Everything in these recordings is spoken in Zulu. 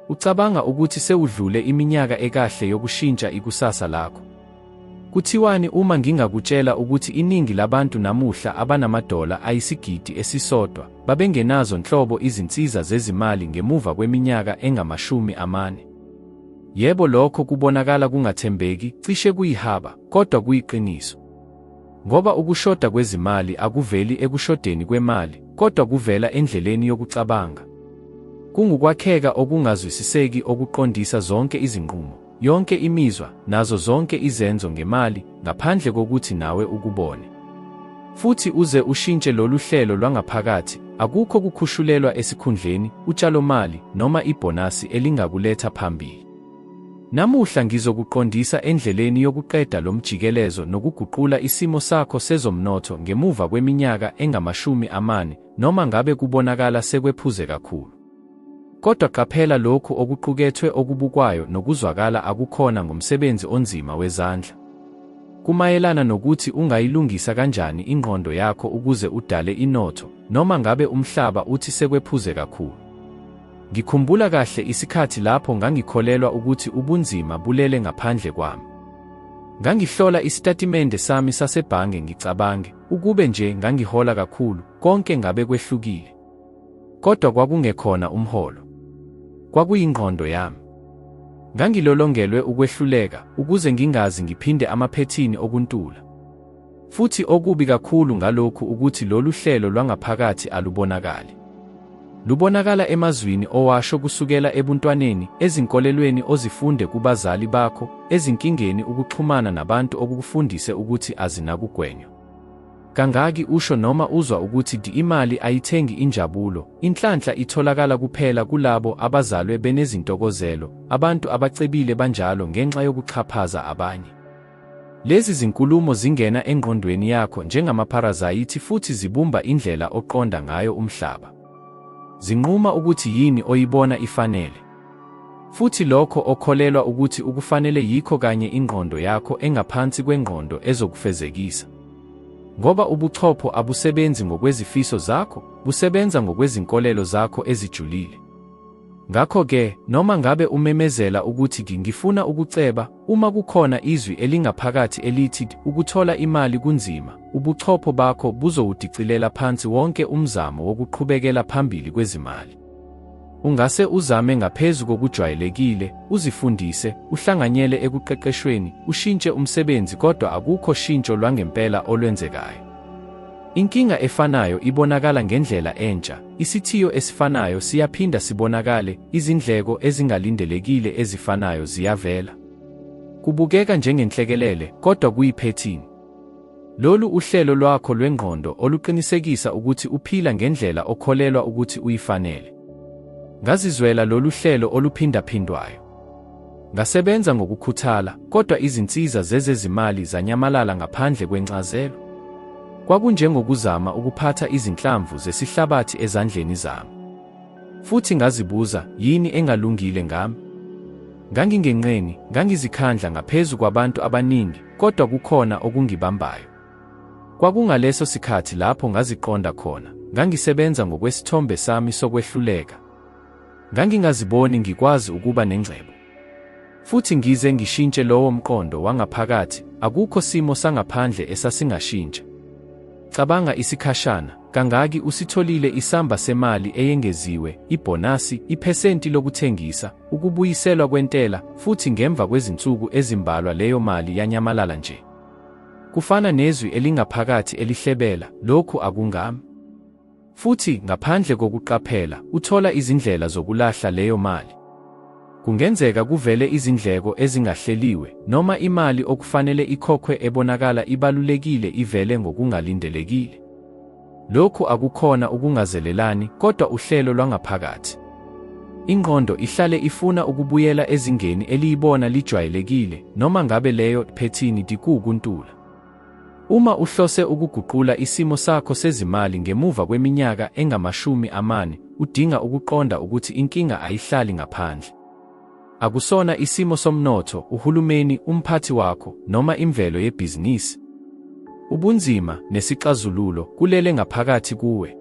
Ucabanga ukuthi sewudlule iminyaka ekahle yokushintsha ikusasa lakho? Kuthiwani uma ngingakutshela ukuthi iningi labantu namuhla abanamadola ayisigidi esisodwa babengenazo nhlobo izinsiza zezimali ngemuva kweminyaka engama-40? Yebo, lokho kubonakala kungathembeki, cishe kuyihaba, kodwa kuyiqiniso. Ngoba ukushoda kwezimali akuveli ekushodeni kwemali, kodwa kuvela endleleni yokucabanga. Kungukwakheka okungazwisiseki okuqondisa zonke izinqumo, yonke imizwa, nazo zonke izenzo ngemali, ngaphandle kokuthi nawe ukubone. Futhi uze ushintshe lolu hlelo lwangaphakathi, akukho kukhushulelwa esikhundleni, utshalomali, noma ibhonasi elingakuletha phambili. Namuhla ngizokuqondisa endleleni yokuqeda lo mjikelezo nokuguqula isimo sakho sezomnotho ngemuva kweminyaka engama-40, noma ngabe kubonakala sekwephuze kakhulu. Kodwa qaphela lokhu okuqukethwe okubukwayo nokuzwakala akukhona ngomsebenzi onzima wezandla. Kumayelana nokuthi ungayilungisa kanjani ingqondo yakho ukuze udale inotho, noma ngabe umhlaba uthi sekwephuze kakhulu. Ngikhumbula kahle isikhathi lapho ngangikholelwa ukuthi ubunzima bulele ngaphandle kwami. Ngangihlola isitatimende sami sasebhange ngicabange, ukube nje ngangihola kakhulu, konke ngabe kwehlukile. Kodwa kwakungekhona umholo. Kwakuyingqondo yami. Ngangilolongelwe ukwehluleka ukuze ngingazi ngiphinde amaphethini okuntula. Futhi okubi kakhulu ngalokhu ukuthi lolu hlelo lwangaphakathi alubonakali. Lubonakala emazwini owasho kusukela ebuntwaneni, ezinkolelweni ozifunde kubazali bakho, ezinkingeni ukuxhumana nabantu okukufundise ukuthi azinakugwenywa. Kangaki usho noma uzwa ukuthi imali ayithengi injabulo, inhlanhla itholakala kuphela kulabo abazalwe benezintokozelo, abantu abacebile banjalo ngenxa yokuxhaphaza abanye. Lezi zinkulumo zingena engqondweni yakho njengamaparazayithi futhi zibumba indlela oqonda ngayo umhlaba. Zinquma ukuthi yini oyibona ifanele. Futhi lokho okholelwa ukuthi ukufanele yikho kanye ingqondo yakho engaphansi kwengqondo ezokufezekisa. Ngoba ubuchopho abusebenzi ngokwezifiso zakho, busebenza ngokwezinkolelo zakho ezijulile. Ngakho-ke, noma ngabe umemezela ukuthi ngifuna ukuceba, uma kukhona izwi elingaphakathi elithi ukuthola imali kunzima, ubuchopho bakho buzowudicilela phansi wonke umzamo wokuqhubekela phambili kwezimali. Ungase uzame ngaphezu kokujwayelekile, uzifundise, uhlanganyele ekuqeqeshweni, ushintshe umsebenzi kodwa akukho shintsho lwangempela olwenzekayo. Inkinga efanayo ibonakala ngendlela entsha, isithiyo esifanayo siyaphinda sibonakale, izindleko ezingalindelekile ezifanayo ziyavela. Kubukeka njengenhlekelele, kodwa kuyiphethini. Lolu uhlelo lwakho lwengqondo oluqinisekisa ukuthi uphila ngendlela okholelwa ukuthi uyifanele. Ngazizwela lolu hlelo oluphindaphindwayo. Ngasebenza ngokukhuthala, kodwa izinsiza zezezimali zanyamalala ngaphandle kwencazelo. Kwakunjengokuzama ukuphatha izinhlamvu zesihlabathi ezandleni zami. Futhi ngazibuza, yini engalungile ngami? Ngangingenqeni, ngangizikhandla ngaphezu kwabantu abaningi, kodwa kukhona okungibambayo. Kwakungaleso sikhathi lapho ngaziqonda khona, ngangisebenza ngokwesithombe sami sokwehluleka. Ngangingaziboni ngikwazi ukuba nengcebo. Futhi ngize ngishintshe lowo mqondo wangaphakathi, akukho simo sangaphandle esasingashintsha. Cabanga isikhashana, kangaki usitholile isamba semali eyengeziwe, ibhonasi, iphesenti lokuthengisa, ukubuyiselwa kwentela, futhi ngemva kwezinsuku ezimbalwa leyo mali yanyamalala nje. Kufana nezwi elingaphakathi elihlebela, lokhu akungami. Futhi, ngaphandle kokuqaphela, uthola izindlela zokulahla leyo mali. Kungenzeka kuvele izindleko ezingahleliwe, noma imali okufanele ikhokhwe ebonakala ibalulekile ivele ngokungalindelekile. Lokhu akukhona ukungazelelani, kodwa uhlelo lwangaphakathi. Ingqondo ihlale ifuna ukubuyela ezingeni eliyibona lijwayelekile, noma ngabe leyo phethini dikuwukuntula. Uma uhlose ukuguqula isimo sakho sezimali ngemuva kweminyaka engama-40, udinga ukuqonda ukuthi inkinga ayihlali ngaphandle. Akusona isimo somnotho, uhulumeni, umphathi wakho, noma imvelo yebhizinisi. Ubunzima, nesixazululo, kulele ngaphakathi kuwe.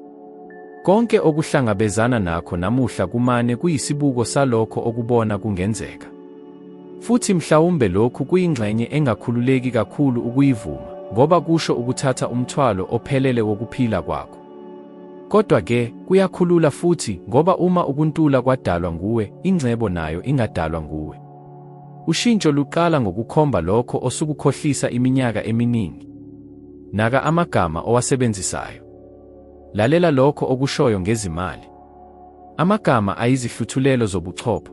Konke okuhlangabezana nakho namuhla kumane kuyisibuko salokho okubona kungenzeka. Futhi mhlawumbe lokhu kuyingxenye engakhululeki kakhulu ukuyivuma, ngoba kusho ukuthatha umthwalo ophelele wokuphila kwakho. Kodwa-ke, kuyakhulula futhi, ngoba uma ukuntula kwadalwa nguwe, ingcebo nayo ingadalwa nguwe. Ushintsho luqala ngokukhomba lokho osukukhohlisa iminyaka eminingi. Naka amagama owasebenzisayo. Lalela lokho okushoyo ngezimali. Amagama ayizihluthulelo zobuchopho.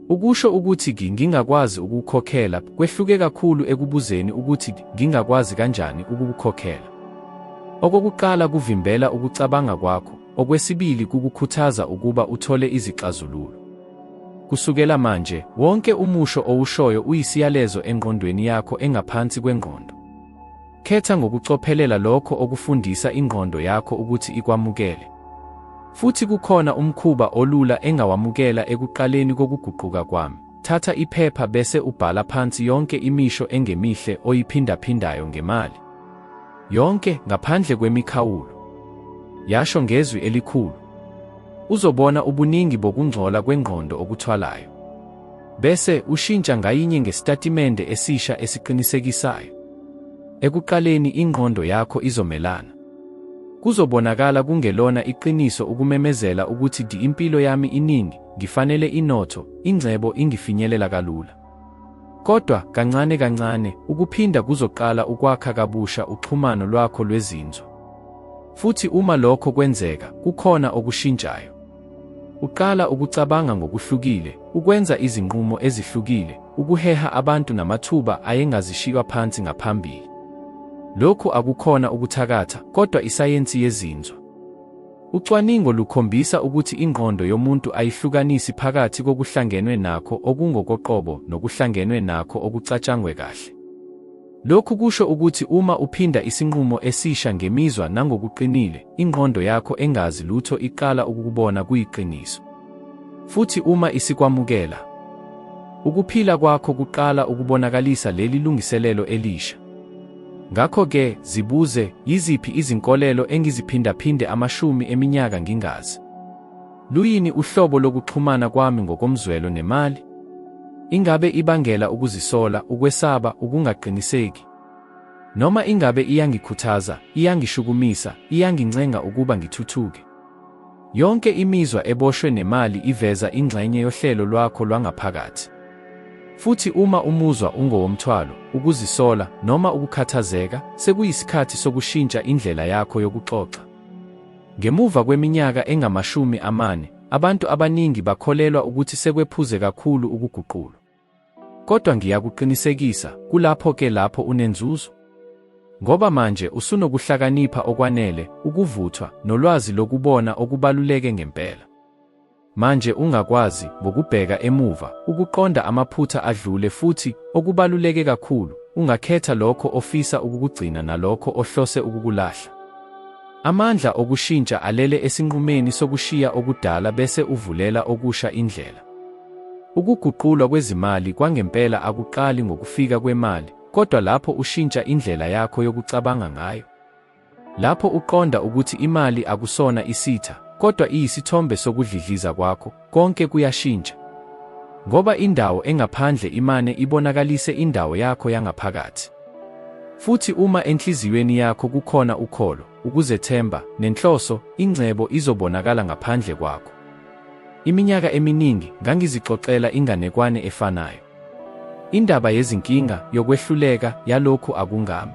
Ukusho ukuthi ngingakwazi ukukhokhela kwehluke kakhulu ekubuzeni ukuthi ngingakwazi kanjani ukukukhokhela. Okokuqala kuvimbela ukucabanga kwakho, okwesibili kukukhuthaza ukuba uthole izixazululo. Kusukela manje, wonke umusho owushoyo uyisiyalezo engqondweni yakho engaphansi kwengqondo. Khetha ngokucophelela lokho okufundisa ingqondo yakho ukuthi ikwamukele. Futhi kukhona umkhuba olula engawamukela ekuqaleni kokuguquka kwami. Thatha iphepha bese ubhala phansi yonke imisho engemihle oyiphindaphindayo ngemali. Yonke, ngaphandle kwemikhawulo. Yasho ngezwi elikhulu. Uzobona ubuningi bokungcola kwengqondo okuthwalayo. Bese ushintsha ngayinye ngesitatimende esisha esiqinisekisayo. Ekuqaleni ingqondo yakho izomelana. Kuzobonakala kungelona iqiniso ukumemezela ukuthi di impilo yami iningi, ngifanele inotho, ingcebo ingifinyelela kalula. Kodwa, kancane kancane, ukuphinda kuzoqala ukwakha kabusha uxhumano lwakho lwezinzwa. Futhi uma lokho kwenzeka, kukhona okushintshayo. Uqala ukucabanga ngokuhlukile, ukwenza izinqumo ezihlukile, ukuheha abantu namathuba ayengazishiywa phansi ngaphambili. Lokhu akukhona ukuthakatha, kodwa isayensi yezinzwa. Ucwaningo lukhombisa ukuthi ingqondo yomuntu ayihlukanisi phakathi kokuhlangenwe nakho okungokoqobo nokuhlangenwe nakho okucatshangwe kahle. Lokhu kusho ukuthi uma uphinda isinqumo esisha ngemizwa nangokuqinile, ingqondo yakho engazi lutho iqala ukukubona kuyiqiniso. Futhi uma isikwamukela, ukuphila kwakho kuqala ukubonakalisa leli lungiselelo elisha. Ngakho-ke, zibuze, yiziphi izinkolelo engiziphindaphinde amashumi eminyaka ngingazi? Luyini uhlobo lokuxhumana kwami ngokomzwelo nemali? Ingabe ibangela ukuzisola, ukwesaba, ukungaqiniseki? Noma ingabe iyangikhuthaza, iyangishukumisa, iyangincenga ukuba ngithuthuke? Yonke imizwa eboshwe nemali iveza ingxenye yohlelo lwakho lwangaphakathi. Futhi uma umuzwa ungowomthwalo, ukuzisola, noma ukukhathazeka, sekuyisikhathi sokushintsha indlela yakho yokuxoxa. Ngemuva kweminyaka engamashumi amane, abantu abaningi bakholelwa ukuthi sekwephuze kakhulu ukuguqulwa. Kodwa ngiyakuqinisekisa, kulapho ke lapho unenzuzo. Ngoba manje usunokuhlakanipha okwanele, ukuvuthwa, nolwazi lokubona okubaluleke ngempela. Manje ungakwazi, ngokubheka emuva, ukuqonda amaphutha adlule futhi, okubaluleke kakhulu, ungakhetha lokho ofisa ukukugcina nalokho ohlose ukukulahla. Amandla okushintsha alele esinqumeni sokushiya okudala bese uvulela okusha indlela. Ukuguqulwa kwezimali kwangempela akuqali ngokufika kwemali, kodwa lapho ushintsha indlela yakho yokucabanga ngayo. Lapho uqonda ukuthi imali akusona isitha, kodwa iyisithombe sokudlidliza kwakho, konke kuyashintsha. Ngoba indawo engaphandle imane ibonakalise indawo yakho yangaphakathi. Futhi uma enhliziyweni yakho kukhona ukholo, ukuzethemba, nenhloso, ingcebo izobonakala ngaphandle kwakho. Iminyaka eminingi, ngangizixoxela inganekwane efanayo. Indaba yezinkinga, yokwehluleka, yalokhu akungami.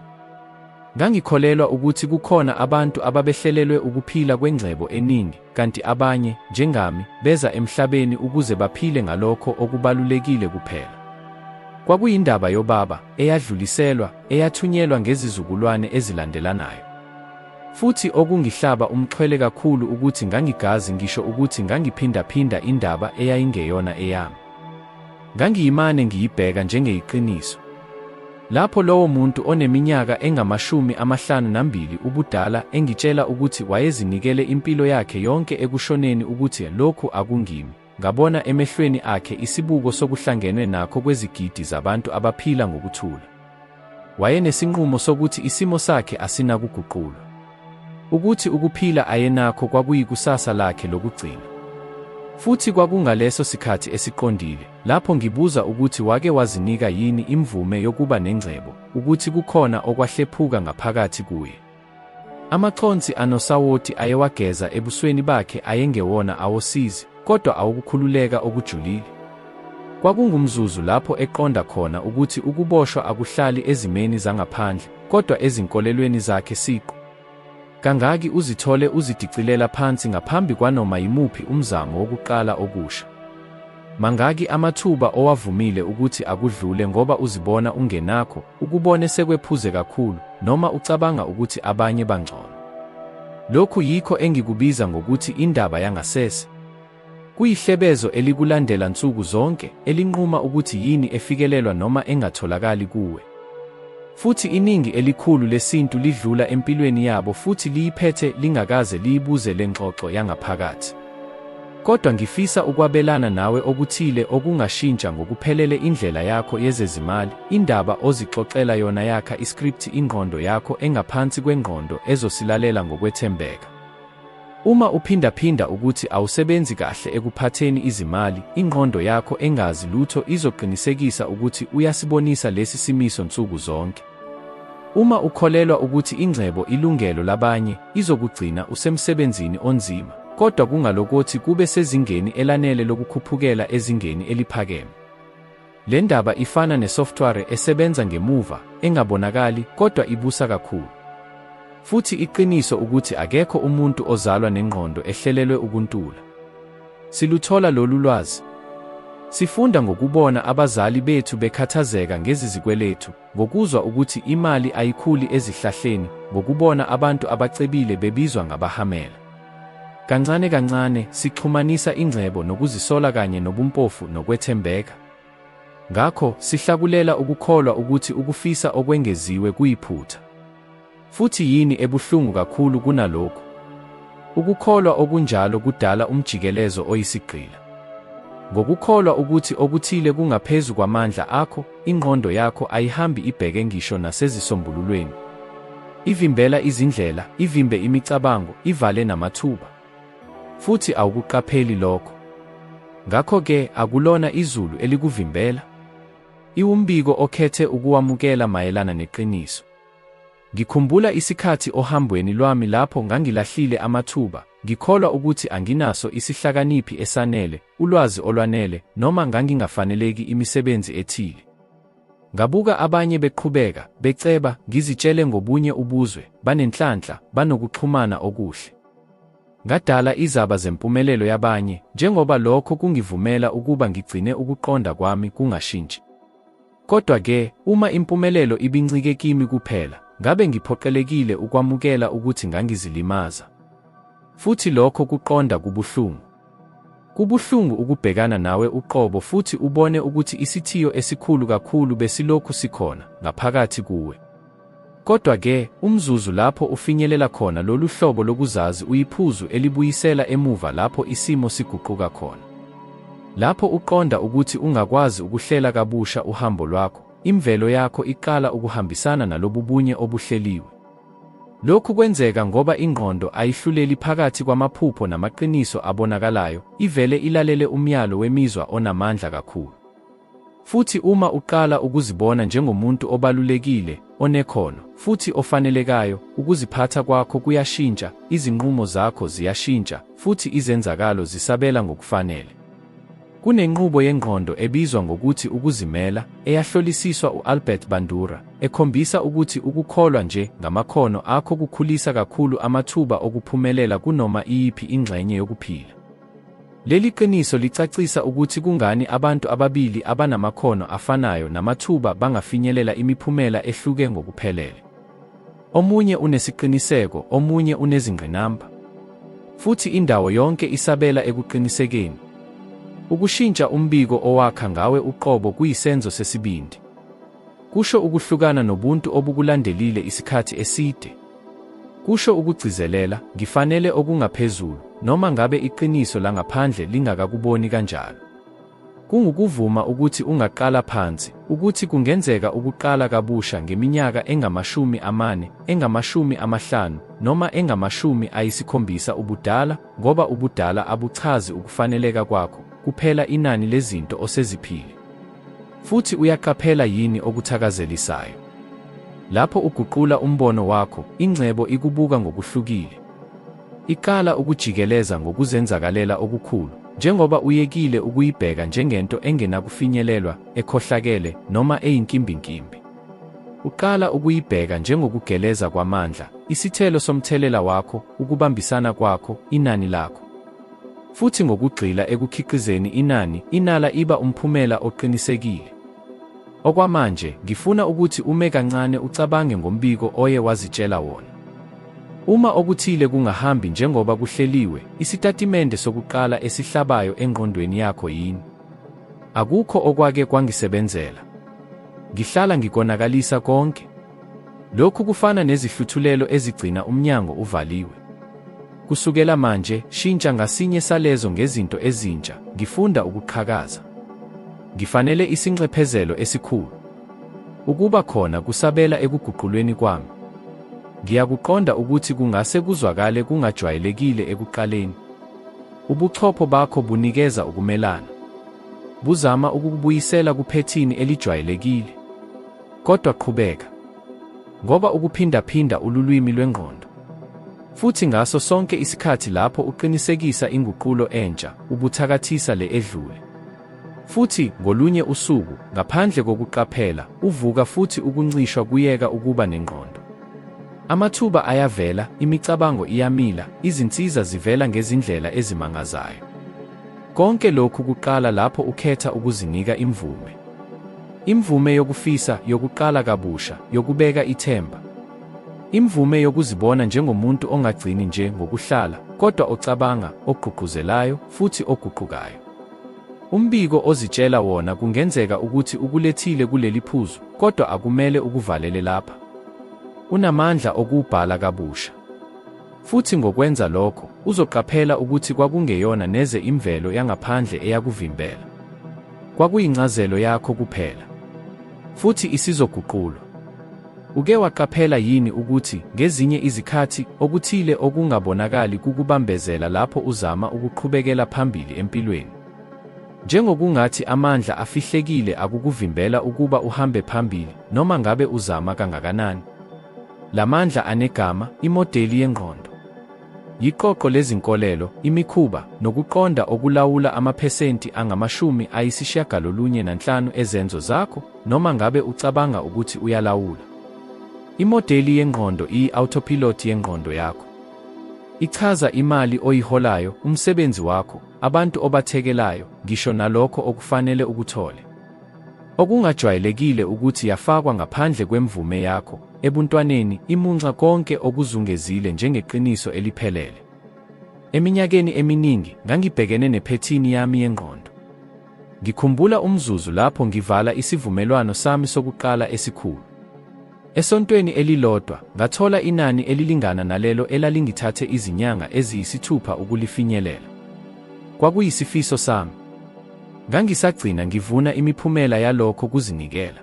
Ngangikholelwa ukuthi kukhona abantu ababehlelelwe ukuphila kwengcebo eningi, kanti abanye, njengami, beza emhlabeni ukuze baphile ngalokho okubalulekile kuphela. Kwakuyindaba yobaba, eyadluliselwa, eyathunyelwa ngezizukulwane ezilandelanayo. Futhi okungihlaba umxhwele kakhulu ukuthi ngangigazi ngisho ukuthi ngangiphindaphinda indaba eyayingeyona eyami. Ngangiyimane ngiyibheka njengeyiqiniso. Lapho lowo muntu oneminyaka engama-52 ubudala engitshela ukuthi wayezinikele impilo yakhe yonke ekushoneni ukuthi lokhu akungimi, ngabona emehlweni akhe isibuko sokuhlangenwe nakho kwezigidi zabantu abaphila ngokuthula. Wayenesinqumo sokuthi isimo sakhe asinakuguqulwa. Ukuthi ukuphila ayenakho kwakuyikusasa lakhe lokugcina. Futhi kwakungaleso sikhathi esiqondile, lapho ngibuza ukuthi wake wazinika yini imvume yokuba nengcebo, ukuthi kukhona okwahlephuka ngaphakathi kuye. Amaconsi anosawoti ayewageza ebusweni bakhe ayengewona awosizi, kodwa awokukhululeka okujulile. Kwakungumzuzu lapho eqonda khona ukuthi ukuboshwa akuhlali ezimeni zangaphandle, kodwa ezinkolelweni zakhe siqu. Kangaki uzithole uzidicilela phansi ngaphambi kwanoma yimuphi umzamo wokuqala okusha? Mangaki amathuba owavumile ukuthi akudlule ngoba uzibona ungenakho, ukubone sekwephuze kakhulu, noma ucabanga ukuthi abanye bangcono? Lokhu yikho engikubiza ngokuthi indaba yangasese. Kuyihlebezo elikulandela nsuku zonke, elinquma ukuthi yini efikelelwa noma engatholakali kuwe. Futhi iningi elikhulu lesintu lidlula empilweni yabo futhi liyiphethe lingakaze liyibuze le ngxoxo yangaphakathi. Kodwa ngifisa ukwabelana nawe okuthile okungashintsha ngokuphelele indlela yakho yezezimali, indaba ozixoxela yona yakha iskripthi ingqondo yakho engaphansi kwengqondo ezosilalela ngokwethembeka. Uma uphindaphinda ukuthi awusebenzi kahle ekuphatheni izimali, ingqondo yakho engazi lutho izoqinisekisa ukuthi uyasibonisa lesi simiso nsuku zonke. Uma ukholelwa ukuthi ingcebo ilungelo labanye, izokugcina usemsebenzini onzima, kodwa kungalokothi kube sezingeni elanele lokukhuphukela ezingeni eliphakeme. Le ndaba ifana nesoftware esebenza ngemuva, engabonakali, kodwa ibusa kakhulu. Futhi iqiniso ukuthi akekho umuntu ozalwa nengqondo ehlelelwe ukuntula. Siluthola lolu lwazi. Sifunda ngokubona abazali bethu bekhathazeka ngezizikweletu, ngokuzwa ukuthi imali ayikhuli ezihlahleni, ngokubona abantu abacebile bebizwa ngabahamela. Kancane kancane, sixhumanisa ingcebo nokuzisola kanye nobumpofu nokwethembeka. Ngakho, sihlakulela ukukholwa ukuthi ukufisa okwengeziwe kuyiphutha. Futhi yini ebuhlungu kakhulu kunalokhu? Ukukholwa okunjalo kudala umjikelezo oyisigqila. Ngokukholwa ukuthi okuthile kungaphezu kwamandla akho, ingqondo yakho ayihambi ibheke ngisho nasezisombululweni. Ivimbela izindlela, ivimbe imicabango, ivale namathuba. Futhi awukuqapheli lokho. Ngakho-ke akulona izulu elikuvimbela. Iwumbiko okhethe ukuwamukela mayelana neqiniso. Ngikhumbula isikhathi ohambweni lwami lapho ngangilahlile amathuba, ngikholwa ukuthi anginaso isihlakaniphi esanele, ulwazi olwanele, noma ngangingafaneleki imisebenzi ethile. Ngabuka abanye beqhubeka, beceba, ngizitshele ngobunye ubuzwe, banenhlanhla, banokuxhumana okuhle. Ngadala izaba zempumelelo yabanye, njengoba lokho kungivumela ukuba ngigcine ukuqonda kwami kungashintshi. Kodwa-ke, uma impumelelo ibincike kimi kuphela, ngabe ngiphoqelekile ukwamukela ukuthi ngangizilimaza. Futhi lokho kuqonda kubuhlungu. Kubuhlungu ukubhekana nawe uqobo futhi ubone ukuthi isithiyo esikhulu kakhulu besilokhu sikhona, ngaphakathi kuwe. Kodwa-ke, umzuzu lapho ufinyelela khona lolu hlobo lokuzazi uyiphuzu elibuyisela emuva lapho isimo siguquka khona. Lapho uqonda ukuthi ungakwazi ukuhlela kabusha uhambo lwakho, imvelo yakho iqala ukuhambisana nalobubunye obuhleliwe. Lokhu kwenzeka ngoba ingqondo ayihluleli phakathi kwamaphupho namaqiniso abonakalayo, ivele ilalele umyalo wemizwa onamandla kakhulu. Futhi uma uqala ukuzibona njengomuntu obalulekile, onekhono, futhi ofanelekayo, ukuziphatha kwakho kuyashintsha, izinqumo zakho ziyashintsha, futhi izenzakalo zisabela ngokufanele. Kunenqubo yengqondo ebizwa ngokuthi ukuzimela, eyahlolisiswa u-Albert Bandura, ekhombisa ukuthi ukukholwa nje ngamakhono akho kukhulisa kakhulu amathuba okuphumelela kunoma iyiphi ingxenye yokuphila. Leli qiniso licacisa ukuthi kungani abantu ababili abanamakhono afanayo namathuba bangafinyelela imiphumela ehluke ngokuphelele. Omunye unesiqiniseko, omunye unezingqinamba. Futhi indawo yonke isabela ekuqinisekeni. Ukushintsha umbiko owakha ngawe uqobo kuyisenzo sesibindi. Kusho ukuhlukana nobuntu obukulandelile isikhathi eside. Kusho ukugcizelela, ngifanele okungaphezulu, noma ngabe iqiniso langaphandle lingakakuboni kanjalo. Kungukuvuma ukuthi ungaqala phansi, ukuthi kungenzeka ukuqala kabusha ngeminyaka engamashumi amane, engamashumi amahlanu, noma engamashumi ayisikhombisa ubudala, ngoba ubudala abuchazi ukufaneleka kwakho, kuphela inani lezinto oseziphile. Futhi uyaqaphela yini okuthakazelisayo? Lapho uguqula umbono wakho, ingcebo ikubuka ngokuhlukile. Iqala ukujikeleza ngokuzenzakalela okukhulu, njengoba uyekile ukuyibheka njengento engenakufinyelelwa, ekhohlakele, noma eyinkimbinkimbi. Uqala ukuyibheka njengokugeleza kwamandla, isithelo somthelela wakho, ukubambisana kwakho, inani lakho. Futhi ngokugxila ekukhiqizeni inani, inala iba umphumela oqinisekile. Okwamanje, ngifuna ukuthi ume kancane ucabange ngombiko oye wazitshela wona. Uma okuthile kungahambi njengoba kuhleliwe, isitatimende sokuqala esihlabayo engqondweni yakho yini? Akukho okwake kwangisebenzela. Ngihlala ngikonakalisa konke. Lokhu kufana nezihluthulelo ezigcina umnyango uvaliwe. Kusukela manje, shintsha ngasinye salezo ngezinto ezintsha, ngifunda ukuqhakaza. Ngifanele isinxephezelo esikhulu. Ukuba khona kusabela ekuguqulweni kwami. Ngiyakuqonda ukuthi kungase kuzwakale kungajwayelekile ekuqaleni. Ubuchopho bakho bunikeza ukumelana. Buzama ukukubuyisela kuphethini elijwayelekile. Kodwa qhubeka. Ngoba ukuphindaphinda ululwimi lwengqondo. Futhi ngaso sonke isikhathi lapho uqinisekisa inguqulo entsha, ubuthakathisa le edlule. Futhi, ngolunye usuku, ngaphandle kokuqaphela, uvuka futhi ukuncishwa kuyeka ukuba nengqondo. Amathuba ayavela, imicabango iyamila, izinsiza zivela ngezindlela ezimangazayo. Konke lokhu kuqala lapho ukhetha ukuzinika imvume. Imvume yokufisa, yokuqala kabusha, yokubeka ithemba. Imvume yokuzibona njengomuntu ongagcini nje ngokuhlala, kodwa ocabanga, ogqugquzelayo, futhi oguqukayo. Umbiko ozitshela wona kungenzeka ukuthi ukulethile kuleli phuzu, kodwa akumele ukuvalele lapha. Unamandla okuwubhala kabusha. Futhi ngokwenza lokho, uzoqaphela ukuthi kwakungeyona neze imvelo yangaphandle eyakuvimbela. Kwakuyincazelo yakho kuphela. Futhi isizoguqulwa. Uke waqaphela yini ukuthi, ngezinye izikhathi, okuthile okungabonakali kukubambezela lapho uzama ukuqhubekela phambili empilweni? Njengokungathi amandla afihlekile akukuvimbela ukuba uhambe phambili, noma ngabe uzama kangakanani. Lamandla anegama, imodeli yengqondo. Yiqoqo lezinkolelo, imikhuba, nokuqonda okulawula amaphesenti angama-95 ezenzo zakho, noma ngabe ucabanga ukuthi uyalawula. Imodeli yengqondo iyi-autopilot yengqondo yakho. Ichaza imali oyiholayo, umsebenzi wakho, abantu obathekelayo, ngisho nalokho okufanele ukuthole. Okungajwayelekile ukuthi yafakwa ngaphandle kwemvume yakho, ebuntwaneni, imunca konke okuzungezile njengeqiniso eliphelele. Eminyakeni eminingi, ngangibhekene nephethini yami yengqondo. Ngikhumbula umzuzu lapho ngivala isivumelwano sami sokuqala esikhulu. Esontweni elilodwa, ngathola inani elilingana nalelo elalingithathe izinyanga eziyisithupha ukulifinyelela. Kwakuyisifiso sami. Ngangisagcina ngivuna imiphumela yalokho kuzinikela.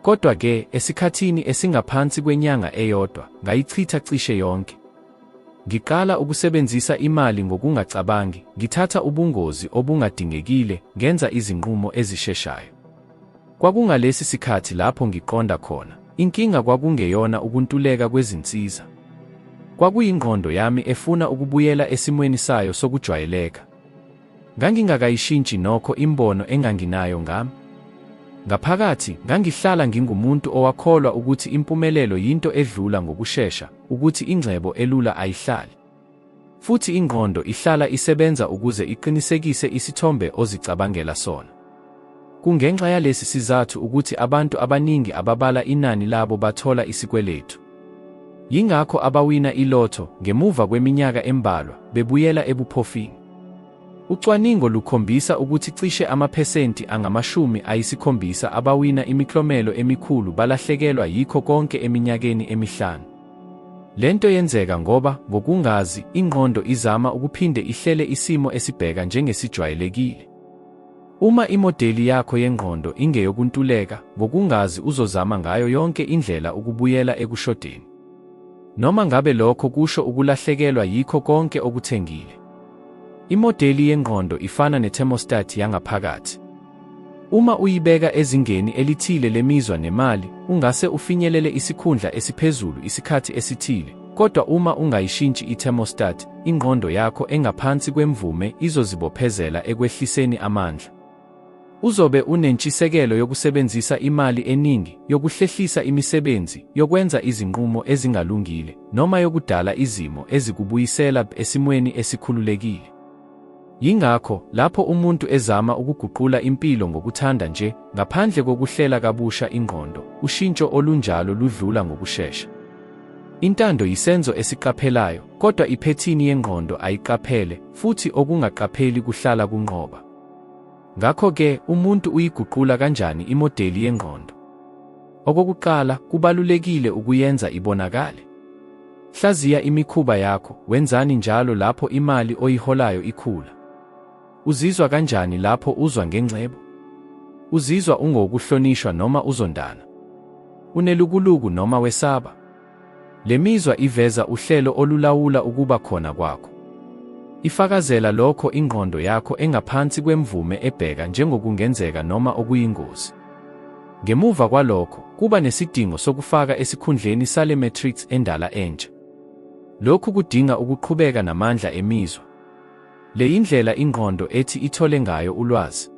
Kodwa-ke, esikhathini esingaphansi kwenyanga eyodwa, ngayichitha cishe yonke. Ngiqala ukusebenzisa imali ngokungacabangi, ngithatha ubungozi obungadingekile, ngenza izinqumo ezisheshayo. Kwakungalesi sikhathi lapho ngiqonda khona, inkinga kwakungeyona ukuntuleka kwezinsiza. Kwakuyingqondo yami efuna ukubuyela esimweni sayo sokujwayeleka. Ngangingakayishintshi nokho imbono enganginayo ngami. Ngaphakathi, ngangihlala ngingumuntu owakholwa ukuthi impumelelo yinto edlula ngokushesha, ukuthi ingcebo elula ayihlali. Futhi ingqondo ihlala isebenza ukuze iqinisekise isithombe ozicabangela sona. Kungenxa yalesi sizathu ukuthi abantu abaningi ababala inani labo bathola isikweletu. Yingakho abawina i-lotto, ngemuva kweminyaka embalwa, bebuyela ebuphofini. Ucwaningo lukhombisa ukuthi cishe amaphesenti angama-70 abawina imiklomelo emikhulu balahlekelwa yikho konke eminyakeni emihlanu. Lento yenzeka ngoba, ngokungazi, ingqondo izama ukuphinde ihlele isimo esibheka njengesijwayelekile. Uma imodeli yakho yengqondo ingeyokuntuleka, ngokungazi uzozama ngayo yonke indlela ukubuyela ekushodeni. Noma ngabe lokho kusho ukulahlekelwa yikho konke okuthengile. Imodeli yengqondo ifana ne-thermostat yangaphakathi. Uma uyibeka ezingeni elithile lemizwa nemali, ungase ufinyelele isikhundla esiphezulu isikhathi esithile, kodwa uma ungayishintshi i-thermostat, ingqondo yakho engaphansi kwemvume izozibophezela ekwehliseni amandla. Uzobe unentshisekelo yokusebenzisa imali eningi, yokuhlehlisa imisebenzi, yokwenza izinqumo ezingalungile, noma yokudala izimo ezikubuyisela esimweni esikhululekile. Yingakho, lapho umuntu ezama ukuguqula impilo ngokuthanda nje, ngaphandle kokuhlela kabusha ingqondo, ushintsho olunjalo ludlula ngokushesha. Intando yisenzo esiqaphelayo, kodwa iphethini yengqondo ayiqaphele, futhi okungaqapheli kuhlala kunqoba. Ngakho-ke, umuntu uyiguqula kanjani imodeli yengqondo? Okokuqala, kubalulekile ukuyenza ibonakale. Hlaziya imikhuba yakho, wenzani njalo lapho imali oyiholayo ikhula? Uzizwa kanjani lapho uzwa ngengcebo? Uzizwa ungowokuhlonishwa noma uzondana? Unelukuluku noma wesaba? Le mizwa iveza uhlelo olulawula ukuba khona kwakho. Ifakazela lokho ingqondo yakho engaphansi kwemvume ebheka njengokungenzeka noma okuyingozi. Ngemuva kwalokho, kuba nesidingo sokufaka esikhundleni sale matrix endala entsha. Lokhu kudinga ukuqhubeka namandla emizwa. Le yindlela ingqondo ethi ithole ngayo ulwazi.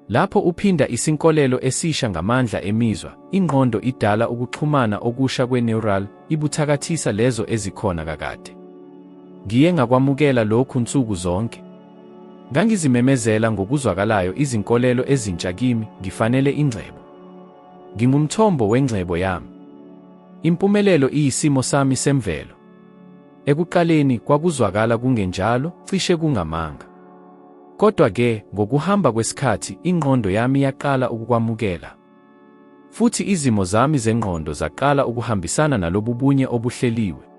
Lapho uphinda isinkolelo esisha ngamandla emizwa, ingqondo idala ukuxhumana okusha kwe-neural, ibuthakathisa lezo ezikhona kakade. Ngiye ngakwamukela lokhu nsuku zonke. Ngangizimemezela ngokuzwakalayo izinkolelo ezintsha kimi, ngifanele ingcebo. Ngingumthombo wengcebo yami. Impumelelo iyisimo sami semvelo. Ekuqaleni, kwakuzwakala kungenjalo, cishe kungamanga. Kodwa-ke, ngokuhamba kwesikhathi, ingqondo yami yaqala ukukwamukela. Futhi izimo zami zengqondo zaqala ukuhambisana nalobubunye obuhleliwe.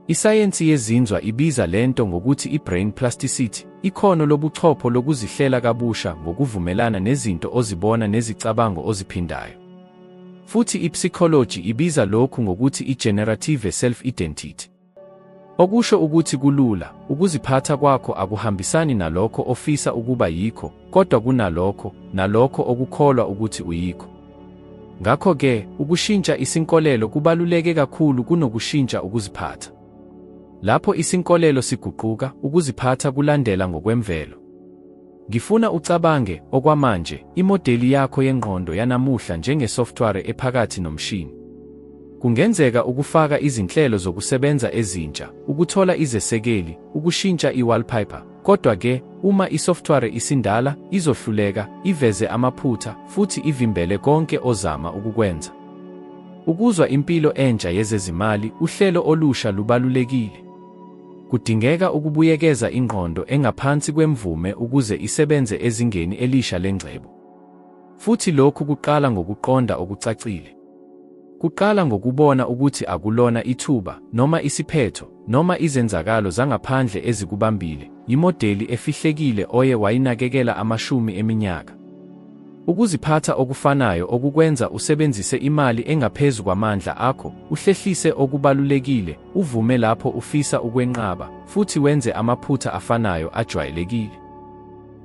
Isayensi yezinzwa ibiza lento ngokuthi i-brain plasticity, ikhono lobuchopho lokuzihlela kabusha ngokuvumelana nezinto ozibona nezicabango oziphindayo. Futhi i-psychology ibiza lokhu ngokuthi i-generative self-identity. Okusho ukuthi kulula, ukuziphatha kwakho akuhambisani nalokho ofisa ukuba yikho, kodwa kunalokho, nalokho okukholwa ukuthi uyikho. Ngakho-ke, ukushintsha isinkolelo kubaluleke kakhulu kunokushintsha ukuziphatha. Lapho isinkolelo siguquka, ukuziphatha kulandela ngokwemvelo. Ngifuna ucabange, okwamanje, imodeli yakho yengqondo yanamuhla njengesoftware ephakathi nomshini. Kungenzeka ukufaka izinhlelo zokusebenza ezintsha, ukuthola izesekeli, ukushintsha i-wallpaper, kodwa-ke, uma isoftware isindala, izohluleka, iveze amaphutha, futhi ivimbele konke ozama ukukwenza. Ukuzwa impilo entsha yezezimali, uhlelo olusha lubalulekile. Kudingeka ukubuyekeza ingqondo engaphansi kwemvume ukuze isebenze ezingeni elisha lengcebo. Futhi lokhu kuqala ngokuqonda okucacile. Kuqala ngokubona ukuthi akulona ithuba, noma isiphetho, noma izenzakalo zangaphandle ezikubambile, yimodeli efihlekile oye wayinakekela amashumi eminyaka. Ukuziphatha okufanayo okukwenza usebenzise imali engaphezu kwamandla akho, uhlehlise okubalulekile, uvume lapho ufisa ukwenqaba, futhi wenze amaphutha afanayo ajwayelekile.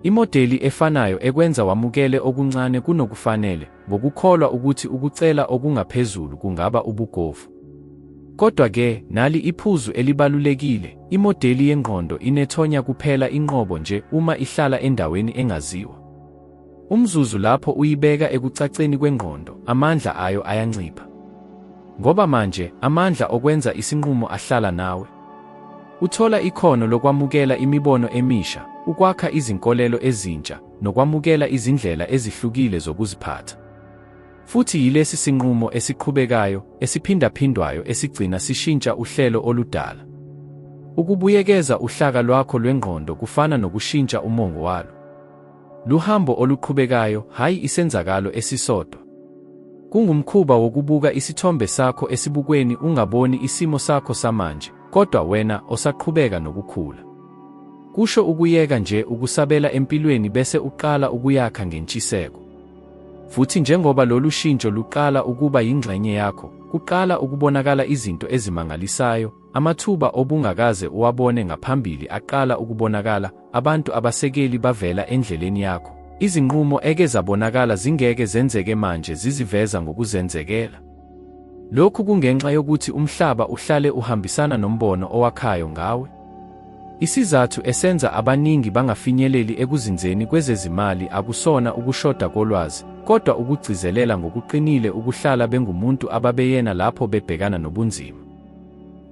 Imodeli efanayo ekwenza wamukele okuncane kunokufanele, ngokukholwa ukuthi ukucela okungaphezulu kungaba ubugovu. Kodwa-ke, nali iphuzu elibalulekile, imodeli yengqondo inethonya kuphela inqobo nje uma ihlala endaweni engaziwa. Umzuzu lapho uyibeka ekucaceni kwengqondo, amandla ayo ayancipha. Ngoba manje, amandla okwenza isinqumo ahlala nawe. Uthola ikhono lokwamukela imibono emisha, ukwakha izinkolelo ezintsha, nokwamukela izindlela ezihlukile zokuziphatha. Futhi yilesi sinqumo esiqhubekayo, esiphindaphindwayo esigcina sishintsha uhlelo oludala. Ukubuyekeza uhlaka lwakho lwengqondo kufana nokushintsha umongo walo. Luhambo oluqhubekayo, hhayi isenzakalo esisodwa. Kungumkhuba wokubuka isithombe sakho esibukweni ungaboni isimo sakho samanje, kodwa wena osaqhubeka nokukhula. Kusho ukuyeka nje ukusabela empilweni bese uqala ukuyakha ngentshiseko. Futhi njengoba lolu shintsho luqala ukuba yingxenye yakho, kuqala ukubonakala izinto ezimangalisayo, amathuba obungakaze uwabone ngaphambili aqala ukubonakala, abantu abasekeli bavela endleleni yakho, izinqumo eke zabonakala zingeke zenzeke manje ziziveza ngokuzenzekela. Lokhu kungenxa yokuthi umhlaba uhlale uhambisana nombono owakhayo ngawe. Isizathu esenza abaningi bangafinyeleli ekuzinzeni kwezezimali akusona ukushoda kolwazi, kodwa ukugcizelela ngokuqinile ukuhlala bengumuntu ababeyena lapho bebhekana nobunzima.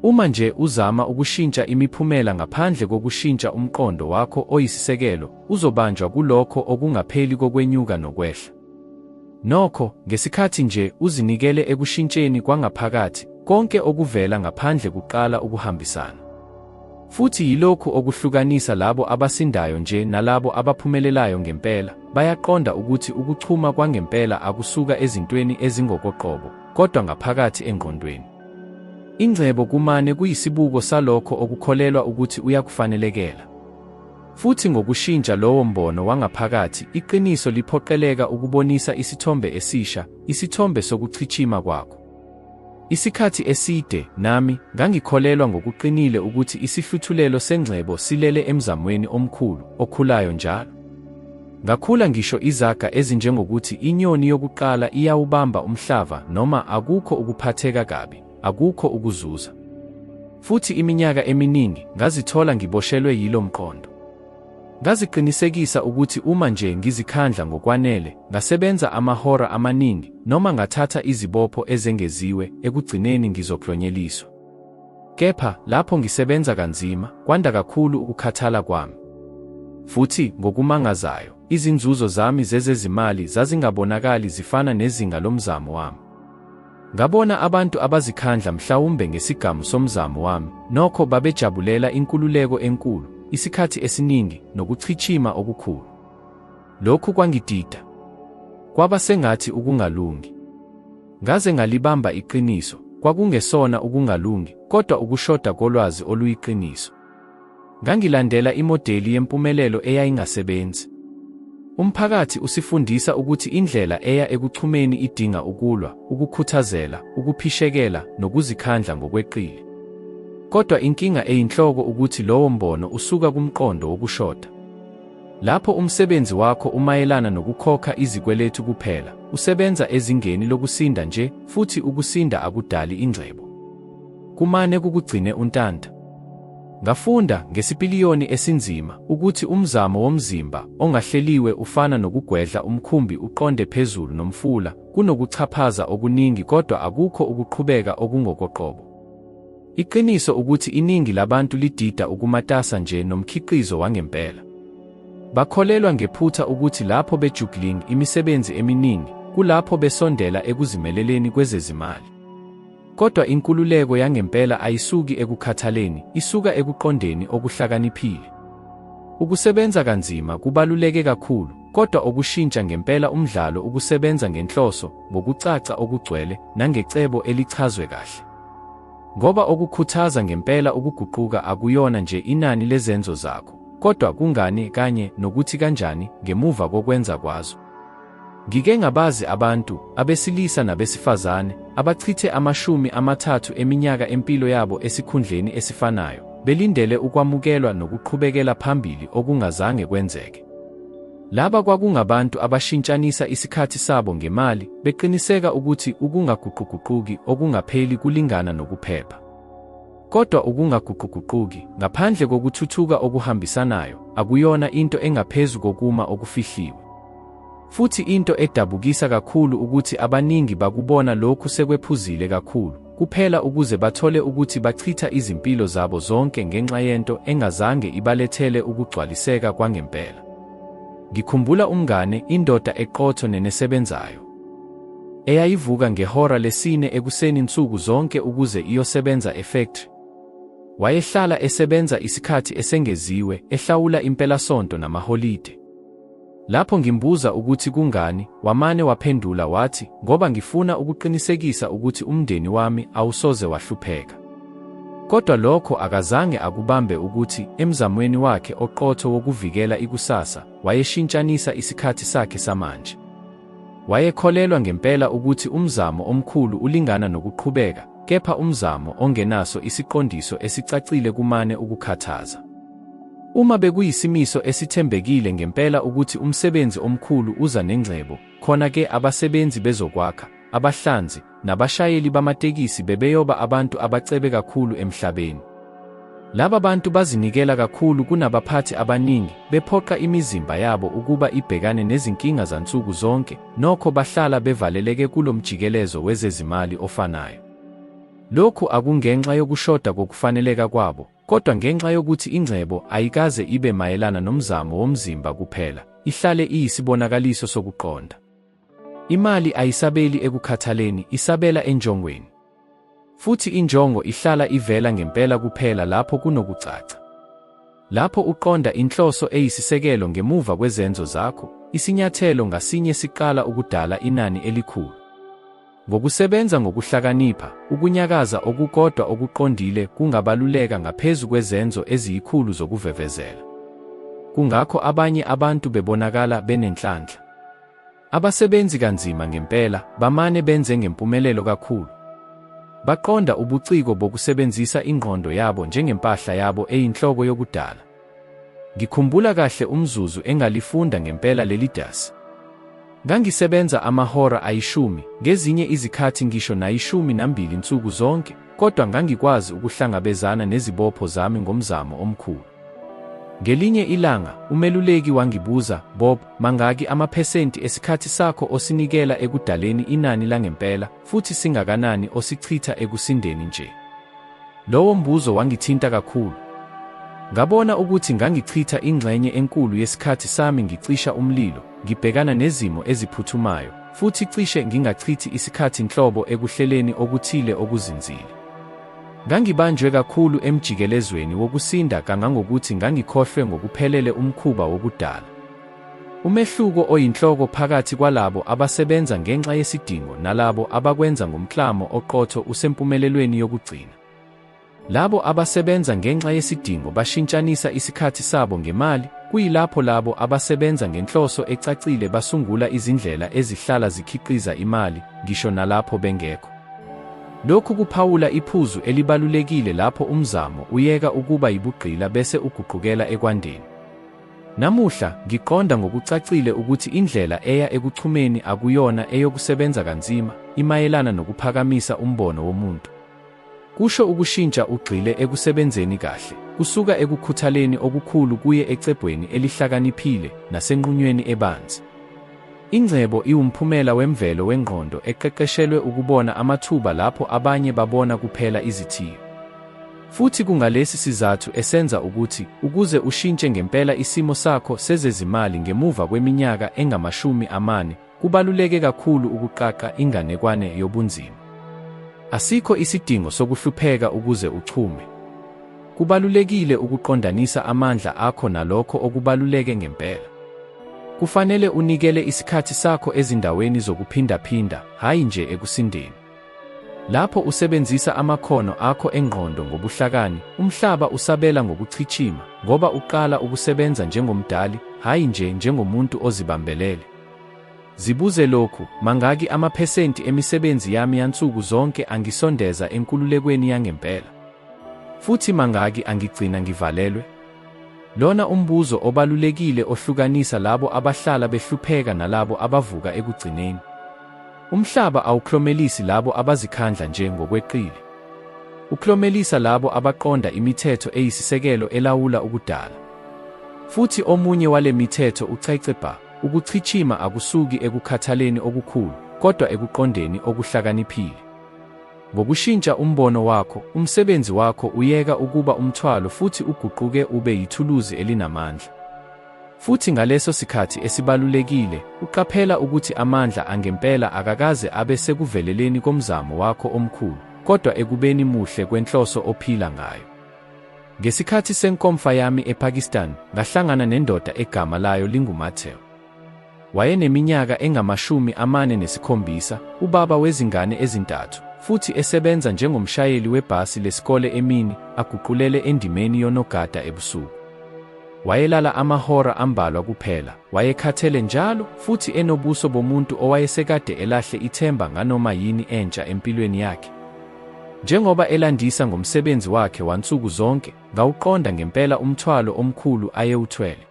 Uma nje uzama ukushintsha imiphumela ngaphandle kokushintsha umqondo wakho oyisisekelo, uzobanjwa kulokho okungapheli kokwenyuka nokwehla. Nokho, ngesikhathi nje uzinikele ekushintsheni kwangaphakathi, konke okuvela ngaphandle kuqala ukuhambisana. Futhi yilokhu okuhlukanisa labo abasindayo nje nalabo abaphumelelayo ngempela, bayaqonda ukuthi ukuchuma kwangempela akusuka ezintweni ezingokoqobo, kodwa ngaphakathi engqondweni. Ingcebo kumane kuyisibuko salokho okukholelwa ukuthi uyakufanelekela. Futhi ngokushintsha lowo mbono wangaphakathi, iqiniso liphoqeleka ukubonisa isithombe esisha, isithombe sokuchichima kwakho. Isikhathi eside, nami, ngangikholelwa ngokuqinile ukuthi isihluthulelo sengcebo silele emzamweni omkhulu, okhulayo njalo. Ngakhula ngisho izaga ezinjengokuthi inyoni yokuqala iyawubamba umhlava noma akukho ukuphatheka kabi, akukho ukuzuza. Futhi iminyaka eminingi, ngazithola ngiboshelwe yilo mqondo. Ngaziqinisekisa ukuthi uma nje ngizikhandla ngokwanele, ngasebenza amahora amaningi, noma ngathatha izibopho ezengeziwe, ekugcineni ngizoklonyeliswa. Kepha, lapho ngisebenza kanzima, kwanda kakhulu ukukhathala kwami. Futhi, ngokumangazayo, izinzuzo zami zezezimali zazingabonakali zifana nezinga lomzamo wami. Ngabona abantu abazikhandla mhlawumbe ngesigamu somzamo wami, nokho babejabulela inkululeko enkulu, isikhathi esiningi, nokuchichima okukhulu. Lokhu kwangidida. Kwaba sengathi ukungalungi. Ngaze ngalibamba iqiniso, kwakungesona ukungalungi, kodwa ukushoda kolwazi oluyiqiniso. Ngangilandela imodeli yempumelelo eyayingasebenzi. Umphakathi usifundisa ukuthi indlela eya ekuchumeni idinga ukulwa, ukukhuthazela, ukuphishekela, nokuzikhandla ngokweqile. Kodwa inkinga eyinhloko ukuthi lowo mbono usuka kumqondo wokushoda. Lapho umsebenzi wakho umayelana nokukhokha izikweletu kuphela, usebenza ezingeni lokusinda nje, futhi ukusinda akudali ingcebo. Kumane kukugcine untanta. Ngafunda, ngesipiliyoni esinzima, ukuthi umzamo womzimba ongahleliwe ufana nokugwedla umkhumbi uqonde phezulu nomfula, kunokuchaphaza okuningi kodwa akukho ukuqhubeka okungokoqobo. Iqiniso ukuthi iningi labantu lidida ukumatasa nje nomkhiqizo wangempela. Bakholelwa ngephutha ukuthi lapho be-juggling imisebenzi eminingi, kulapho besondela ekuzimeleleni kwezezimali. Kodwa inkululeko yangempela ayisuki ekukhathaleni, isuka ekuqondeni okuhlakaniphile. Ukusebenza kanzima kubaluleke kakhulu, kodwa okushintsha ngempela umdlalo ukusebenza ngenhloso, ngokucaca okugcwele, nangecebo elichazwe kahle. Ngoba okukhuthaza ngempela ukuguquka akuyona nje inani lezenzo zakho, kodwa kungani kanye nokuthi kanjani ngemuva kokwenza kwazo. Ngike ngabazi abantu, abesilisa nabesifazane, abachithe 30 eminyaka empilo yabo esikhundleni esifanayo, belindele ukwamukelwa nokuqhubekela phambili okungazange kwenzeke. Laba kwakungabantu abashintshanisa isikhathi sabo ngemali, beqiniseka ukuthi ukungaguquguquki okungapheli kulingana nokuphepha. Kodwa ukungaguquguquki, ngaphandle kokuthuthuka okuhambisanayo, akuyona into engaphezu kokuma okufihliwe. Futhi into edabukisa kakhulu ukuthi abaningi bakubona lokhu sekwephuzile kakhulu, kuphela ukuze bathole ukuthi bachitha izimpilo zabo zonke ngenxa yento engazange ibalethele ukugcwaliseka kwangempela. Ngikhumbula umngane, indoda eqotho nenesebenzayo, eyayivuka ngehora lesine ekuseni nsuku zonke ukuze iyosebenza efektri. Wayehlala esebenza isikhathi esengeziwe, ehlawula impelasonto namaholide. Lapho ngimbuza ukuthi kungani, wamane waphendula wathi, Ngoba ngifuna ukuqinisekisa ukuthi umndeni wami awusoze wahlupheka. Kodwa lokho akazange akubambe ukuthi, emzamweni wakhe oqotho wokuvikela ikusasa, wayeshintshanisa isikhathi sakhe samanje. Wayekholelwa ngempela ukuthi umzamo omkhulu ulingana nokuqhubeka, kepha umzamo ongenaso isiqondiso esicacile kumane ukukhathaza. Uma bekuyisimiso esithembekile ngempela ukuthi umsebenzi omkhulu uza nengcebo, khona ke abasebenzi bezokwakha, abahlanzi, nabashayeli bamatekisi bebeyoba abantu abacebe kakhulu emhlabeni. Laba bantu bazinikela kakhulu kunabaphathi abaningi, bephoqa imizimba yabo ukuba ibhekane nezinkinga zansuku zonke, nokho bahlala bevaleleke kulo mjikelezo wezezimali ofanayo. Lokhu akungenxa yokushoda kokufaneleka kwabo, kodwa ngenxa yokuthi ingcebo ayikaze ibe mayelana nomzamo womzimba kuphela, ihlale iyisibonakaliso sokuqonda. Imali ayisabeli ekukhathaleni, isabela enjongweni. Futhi injongo ihlala ivela ngempela kuphela lapho kunokucaca. Lapho uqonda inhloso eyisisekelo ngemuva kwezenzo zakho, isinyathelo ngasinye siqala ukudala inani elikhulu. Ngokusebenza ngokuhlakanipha, ukunyakaza okukodwa okuqondile kungabaluleka ngaphezu kwezenzo eziyikhulu zokuvevezela. Kungakho abanye abantu bebonakala benenhlanhla. Abasebenzi kanzima ngempela, bamane benze ngempumelelo kakhulu. Baqonda ubuciko bokusebenzisa ingqondo yabo njengempahla yabo eyinhloko yokudala. Ngikhumbula kahle umzuzu engalifunda ngempela leli dasi. Ngangisebenza amahora ayishumi, ngezinye izikhathi ngisho nayishumi nambili nsuku zonke, kodwa ngangikwazi ukuhlangabezana nezibopho zami ngomzamo omkhulu. Ngelinye ilanga, umeluleki wangibuza, Bob, mangaki amaphesenti esikhathi sakho osinikela ekudaleni inani langempela, futhi singakanani osichitha ekusindeni nje? Lowo mbuzo wangithinta kakhulu. Ngabona ukuthi ngangichitha ingxenye enkulu yesikhathi sami ngicisha umlilo, ngibhekana nezimo eziphuthumayo, futhi cishe ngingachithi isikhathi nhlobo ekuhleleni okuthile okuzinzile. Ngangibanjwe kakhulu emjikelezweni wokusinda kangangokuthi ngangikhohlwe ngokuphelele umkhuba wokudala. Umehluko oyinhloko phakathi kwalabo abasebenza ngenxa yesidingo nalabo abakwenza ngomklamo oqotho usempumelelweni yokugcina. Labo abasebenza ngenxa yesidingo bashintshanisa isikhathi sabo ngemali, kuyilapho labo abasebenza ngenhloso ecacile basungula izindlela ezihlala zikhiqiza imali, ngisho nalapho bengekho. Lokhu kuphawula iphuzu elibalulekile lapho umzamo uyeka ukuba yibugqila bese uguqukela ekwandeni. Namuhla, ngiqonda ngokucacile ukuthi indlela eya ekuchumeni akuyona eyokusebenza kanzima, imayelana nokuphakamisa umbono womuntu. Kusho ukushintsha ugxile ekusebenzeni kahle, kusuka ekukhuthaleni okukhulu kuye ecebweni elihlakaniphile nasenqunyweni ebanzi. Ingcebo iwumphumela wemvelo wengqondo eqeqeshelwe ukubona amathuba lapho abanye babona kuphela izithiyo. Futhi kungalesi sizathu esenza ukuthi, ukuze ushintshe ngempela isimo sakho sezezimali ngemuva kweminyaka engamashumi amane, kubaluleke kakhulu ukuqaqa inganekwane yobunzima. Asikho isidingo sokuhlupheka ukuze uchume. Kubalulekile ukuqondanisa amandla akho nalokho okubaluleke ngempela. Kufanele unikele isikhathi sakho ezindaweni zokuphindaphinda, hhayi nje ekusindeni. Lapho usebenzisa amakhono akho engqondo ngobuhlakani, umhlaba usabela ngokuchichima, ngoba uqala ukusebenza njengomdali, hhayi nje njengomuntu ozibambelele. Zibuze lokhu, Mangaki amaphesenti emisebenzi yami yansuku zonke angisondeza enkululekweni yangempela? Futhi mangaki angigcina ngivalelwe? Lona umbuzo obalulekile ohlukanisa labo abahlala behlupheka nalabo abavuka ekugcineni. Umhlaba awuklomelisi labo abazikhandla nje ngokweqile. Uklomelisa labo abaqonda imithetho eyisisekelo elawula ukudala. Futhi omunye wale mithetho ucace bha, ukuchichima akusuki ekukhathaleni okukhulu, kodwa ekuqondeni okuhlakaniphile. Ngokushintsha umbono wakho, umsebenzi wakho uyeka ukuba umthwalo futhi uguquke ube yithuluzi elinamandla. Futhi ngaleso sikhathi esibalulekile, uqaphela ukuthi amandla angempela akakaze abe sekuveleleni komzamo wakho omkhulu, kodwa ekubeni muhle kwenhloso ophila ngayo. Ngesikhathi senkomfa yami ePakistan, ngahlangana nendoda egama layo linguMatteo. Wayeneminyaka engamashumi 47, ubaba wezingane ezintathu, futhi esebenza njengomshayeli webhasi lesikole emini, aguqulele endimeni yonogada ebusuku. Wayelala amahora ambalwa kuphela, wayekhathele njalo, futhi enobuso bomuntu owayesekade elahle ithemba nganoma yini entsha empilweni yakhe. Njengoba elandisa ngomsebenzi wakhe wansuku zonke, ngawuqonda ngempela umthwalo omkhulu ayewuthwele.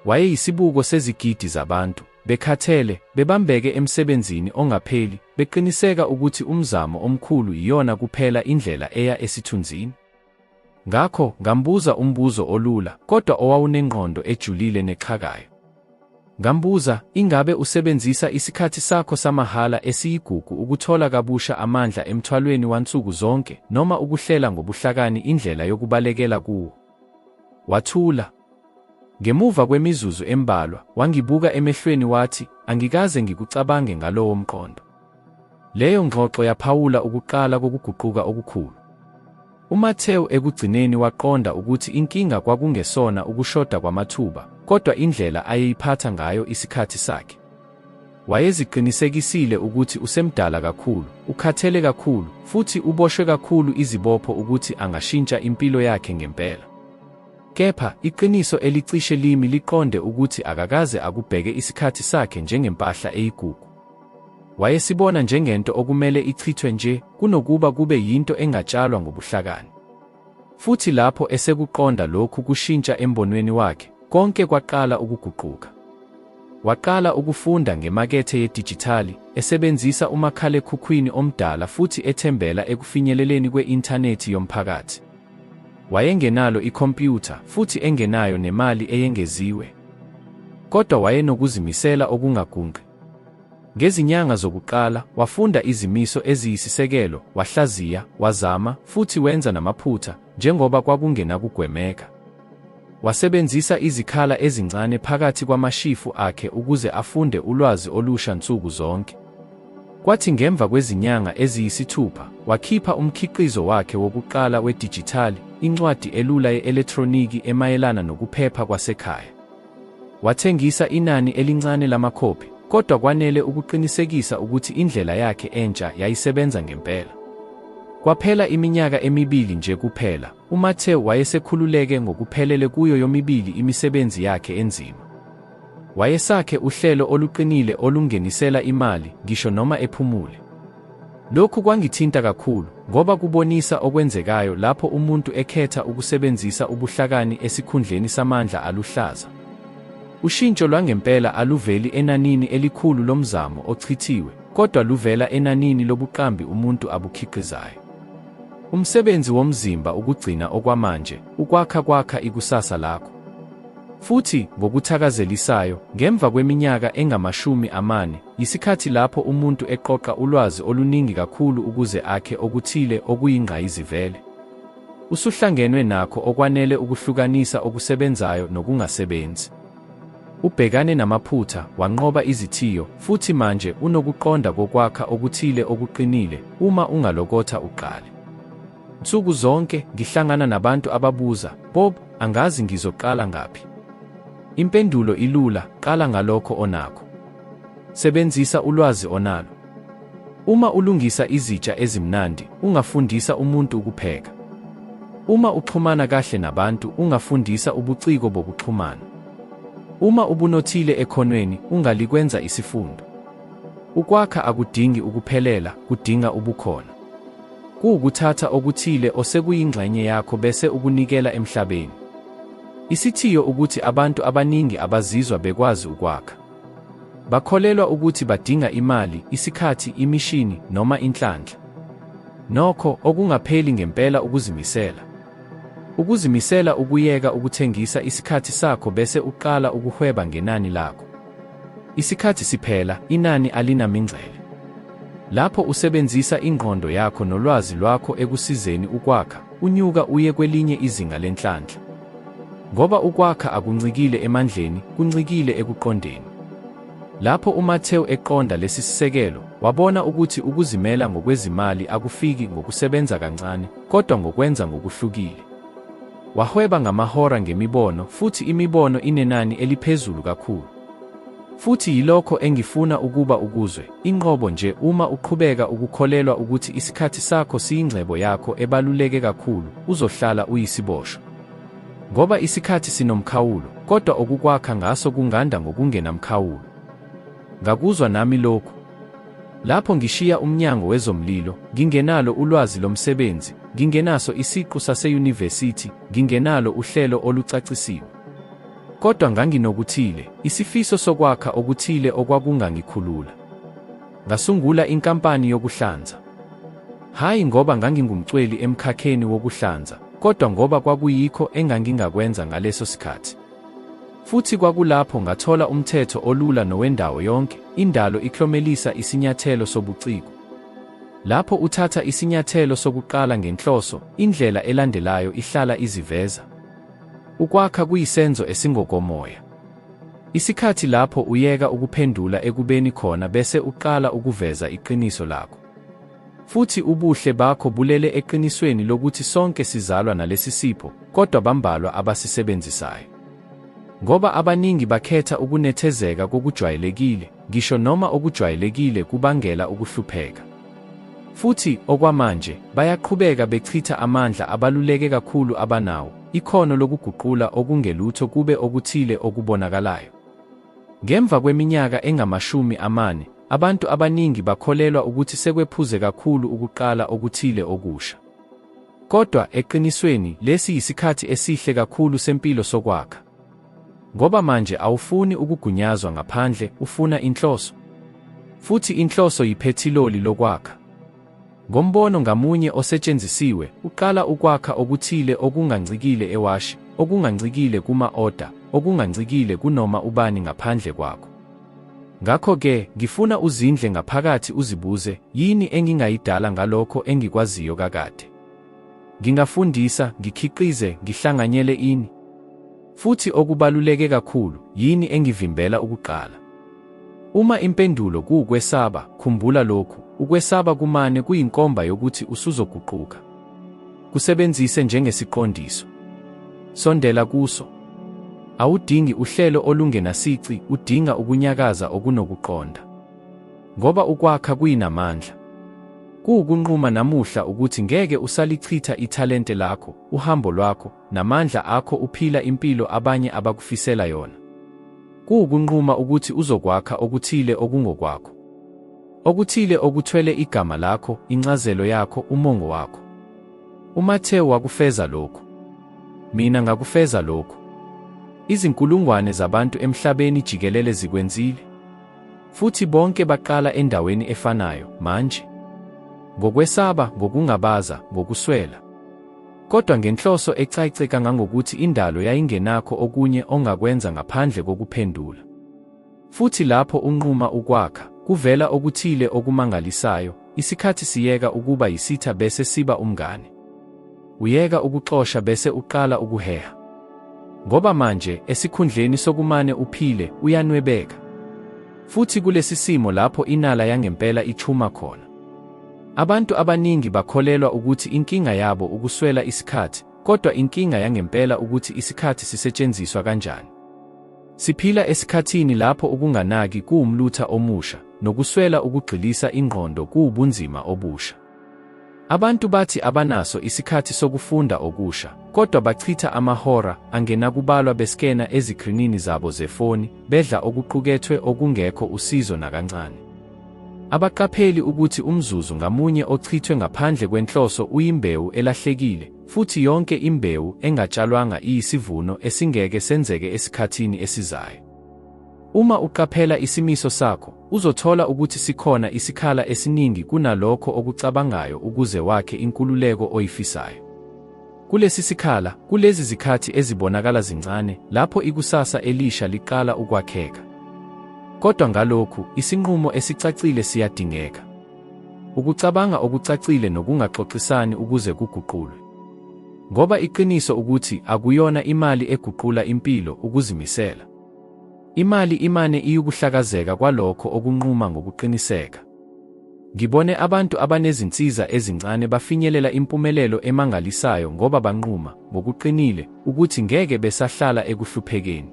Wayeyisibuko sezigidi zabantu, bekhathele, bebambeke emsebenzini ongapheli, beqiniseka ukuthi umzamo omkhulu yiyona kuphela indlela eya esithunzini. Ngakho, ngambuza umbuzo olula, kodwa owawunengqondo ejulile nexhakayo. Ngambuza, Ingabe usebenzisa isikhathi sakho samahhala esiyigugu ukuthola kabusha amandla emthwalweni wansuku zonke noma ukuhlela ngobuhlakani indlela yokubalekela kuwo? Wathula. Ngemuva kwemizuzu embalwa, wangibuka emehlweni wathi, Angikaze ngikucabange ngalowo mqondo. Leyo ngxoxo yaphawula ukuqala kokuguquka okukhulu. UMathewu ekugcineni waqonda ukuthi inkinga kwakungesona ukushoda kwamathuba, kodwa indlela ayeyiphatha ngayo isikhathi sakhe. Wayeziqinisekisile ukuthi usemdala kakhulu, ukhathele kakhulu, futhi uboshwe kakhulu izibopho ukuthi angashintsha impilo yakhe ngempela. Kepha, iqiniso elicishe limi liqonde ukuthi akakaze akubheke isikhathi sakhe njengempahla eyigugu. Wayesibona njengento okumele ichithwe nje kunokuba kube yinto engatshalwa ngobuhlakani. Futhi lapho esekuqonda lokhu kushintsha embonweni wakhe, konke kwaqala ukuguquka. Waqala ukufunda ngemakethe yedijithali, esebenzisa umakhalekhukhwini omdala futhi ethembela ekufinyeleleni kwe-inthanethi yomphakathi. Wayengenalo ikhompyutha futhi engenayo nemali eyengeziwe. Kodwa wayenokuzimisela okungagunqi. Ngezinyanga zokuqala, wafunda izimiso eziyisisekelo, wahlaziya, wazama, futhi wenza namaphutha, njengoba kwakungenakugwemeka. Wasebenzisa izikhala ezincane phakathi kwamashifu akhe ukuze afunde ulwazi olusha nsuku zonke. Kwathi ngemva kwezinyanga eziyisithupha, wakhipha umkhiqizo wakhe wokuqala wedijithali, incwadi elula ye-elekthroniki emayelana nokuphepha kwasekhaya. Wathengisa inani elincane lamakhophi, kodwa kwanele ukuqinisekisa ukuthi indlela yakhe entsha yayisebenza ngempela. Kwaphela iminyaka emibili nje kuphela, uMathewu wayesekhululeke ngokuphelele kuyo yomibili imisebenzi yakhe enzima. Wayesakhe uhlelo oluqinile olungenisela imali ngisho noma ephumule. Lokhu kwangithinta kakhulu ngoba kubonisa okwenzekayo lapho umuntu ekhetha ukusebenzisa ubuhlakani esikhundleni samandla aluhlaza. Ushintsho lwangempela aluveli enanini elikhulu lomzamo ochithiwe, kodwa luvela enanini lobuqambi umuntu abukhiqizayo. Umsebenzi womzimba ukugcina okwamanje, ukwakha kwakha ikusasa lakho. Futhi, ngokuthakazelisayo, ngemva kweminyaka engamashumi amane, yisikhathi lapho umuntu eqoqa ulwazi oluningi kakhulu ukuze akhe okuthile okuyingqayizivele. Usuhlangenwe nakho okwanele ukuhlukanisa okusebenzayo nokungasebenzi. Ubhekane namaphutha, wanqoba izithiyo, futhi manje unokuqonda kokwakha okuthile okuqinile, uma ungalokotha uqale. Nsuku zonke, ngihlangana nabantu ababuza, Bob, angazi ngizoqala ngaphi. Impendulo ilula, qala ngalokho onakho. Sebenzisa ulwazi onalo. Uma ulungisa izitsha ezimnandi, ungafundisa umuntu ukupheka. Uma uxhumana kahle nabantu, ungafundisa ubuciko bokuxhumana. Uma ubunothile ekhonweni, ungalikwenza isifundo. Ukwakha akudingi ukuphelela, kudinga ubukhona. Kuwukuthatha okuthile osekuyingxenye yakho bese ukunikela emhlabeni. Isithiyo ukuthi abantu abaningi abazizwa bekwazi ukwakha. Bakholelwa ukuthi badinga imali, isikhathi, imishini, noma inhlanhla. Nokho, okungapheli ngempela ukuzimisela. Ukuzimisela ukuyeka ukuthengisa isikhathi sakho bese uqala ukuhweba ngenani lakho. Isikhathi siphela, inani alinamingcele. Lapho usebenzisa ingqondo yakho nolwazi lwakho ekusizeni ukwakha, unyuka uye kwelinye izinga lenhlanhla. Ngoba ukwakha akuncikile emandleni, kuncikile ekuqondeni. Lapho uMathewu eqonda lesi sisekelo, wabona ukuthi ukuzimela ngokwezimali akufiki ngokusebenza kancane, kodwa ngokwenza ngokuhlukile. Wahweba ngamahora ngemibono, futhi imibono inenani eliphezulu kakhulu. Futhi yilokho engifuna ukuba ukuzwe, inqobo nje uma uqhubeka ukukholelwa ukuthi isikhathi sakho siyingcebo yakho ebaluleke kakhulu, uzohlala uyisiboshwa. Ngoba isikhathi sinomkhawulo, kodwa okukwakha ngaso kunganda ngokungenamkhawulo. Ngakuzwa nami lokhu. Lapho ngishiya umnyango wezomlilo, ngingenalo ulwazi lomsebenzi, ngingenaso isiqu saseyunivesithi, ngingenalo uhlelo olucacisiwe. Kodwa nganginokuthile, isifiso sokwakha okuthile okwakungangikhulula. Ngasungula inkampani yokuhlanza. Hhayi ngoba ngangingumcweli emkhakheni wokuhlanza, kodwa ngoba kwakuyikho engangingakwenza ngaleso sikhathi. Futhi kwakulapho ngathola umthetho olula nowendawo yonke, indalo iklomelisa isinyathelo sobuciko. Lapho uthatha isinyathelo sokuqala ngenhloso, indlela elandelayo ihlala iziveza. Ukwakha kuyisenzo esingokomoya. Isikhathi lapho uyeka ukuphendula ekubeni khona bese uqala ukuveza iqiniso lakho. Futhi ubuhle bakho bulele eqinisweni lokuthi sonke sizalwa nalesi sipho, kodwa bambalwa abasisebenzisayo. Ngoba abaningi bakhetha ukunethezeka kokujwayelekile, ngisho noma okujwayelekile kubangela ukuhlupheka. Futhi, okwamanje, bayaqhubeka bechitha amandla abaluleke kakhulu abanawo, ikhono lokuguqula okungelutho kube okuthile okubonakalayo. Ngemva kweminyaka engamashumi amane, abantu abaningi bakholelwa ukuthi sekwephuze kakhulu ukuqala okuthile okusha. Kodwa, eqinisweni, lesi yisikhathi esihle kakhulu sempilo sokwakha. Ngoba manje awufuni ukugunyazwa ngaphandle, ufuna inhloso. Futhi inhloso yiphethiloli lokwakha. Ngombono ngamunye osetshenzisiwe, uqala ukwakha okuthile okungancikile ewashi, okungancikile kuma-oda, okungancikile kunoma ubani ngaphandle kwakho. Ngakho-ke, ngifuna uzindle ngaphakathi uzibuze, yini engingayidala ngalokho engikwaziyo kakade? Ngingafundisa, ngikhiqize, ngihlanganyele ini? Futhi okubaluleke kakhulu, yini engivimbela ukuqala? Uma impendulo kuwukwesaba, khumbula lokhu, ukwesaba kumane kuyinkomba yokuthi usuzoguquka. Kusebenzise njengesiqondiso. Sondela kuso. Awudingi uhlelo olungenasici, udinga ukunyakaza okunokuqonda. Ngoba ukwakha kuyinamandla. Kuwukunquma namuhla ukuthi ngeke usalichitha ithalente lakho, uhambo lwakho, namandla akho uphila impilo abanye abakufisela yona. Kuwukunquma ukuthi uzokwakha okuthile okungokwakho. Okuthile okuthwele igama lakho, incazelo yakho, umongo wakho. UMathewu wakufeza lokhu. Mina ngakufeza lokhu. Izinkulungwane zabantu emhlabeni jikelele zikwenzile. Futhi bonke baqala endaweni efanayo, manje. Ngokwesaba, ngokungabaza, ngokuswela. Kodwa ngenhloso ecace kangangokuthi indalo yayingenakho okunye ongakwenza ngaphandle kokuphendula. Futhi lapho unquma ukwakha, kuvela okuthile okumangalisayo, isikhathi siyeka ukuba yisitha bese siba umngane. Uyeka ukuxosha bese uqala ukuheha. Ngoba manje, esikhundleni sokumane uphile, uyanwebeka. Futhi kulesi simo lapho inala yangempela ichuma khona. Abantu abaningi bakholelwa ukuthi inkinga yabo ukuswela isikhathi, kodwa inkinga yangempela ukuthi isikhathi sisetshenziswa kanjani. Siphila esikhathini lapho ukunganaki kuwumlutha omusha, nokuswela ukugxilisa ingqondo kuwubunzima obusha. Abantu bathi abanaso isikhathi sokufunda okusha, kodwa bachitha amahora angenakubalwa beskena ezikrinini zabo zefoni, bedla okuqukethwe okungekho usizo nakancane. Abaqapheli ukuthi umzuzu ngamunye ochithwe ngaphandle kwenhloso uyimbewu elahlekile, futhi yonke imbewu engatshalwanga iyisivuno esingeke senzeke esikhathini esizayo. Uma uqaphela isimiso sakho, uzothola ukuthi sikhona isikhala esiningi kunalokho okucabangayo ukuze wakhe inkululeko oyifisayo. Kulesi sikhala, kulezi zikhathi ezibonakala zincane, lapho ikusasa elisha liqala ukwakheka. Kodwa ngalokhu, isinqumo esicacile siyadingeka. Ukucabanga okucacile nokungaxoxisani ukuze kuguqulwe. Ngoba iqiniso ukuthi akuyona imali eguqula impilo, ukuzimisela. Imali imane iyukuhlakazeka kwalokho okunquma ngokuqiniseka. Ngibone abantu abanezinsiza ezincane bafinyelela impumelelo emangalisayo ngoba banquma, ngokuqinile, ukuthi ngeke besahlala ekuhluphekeni.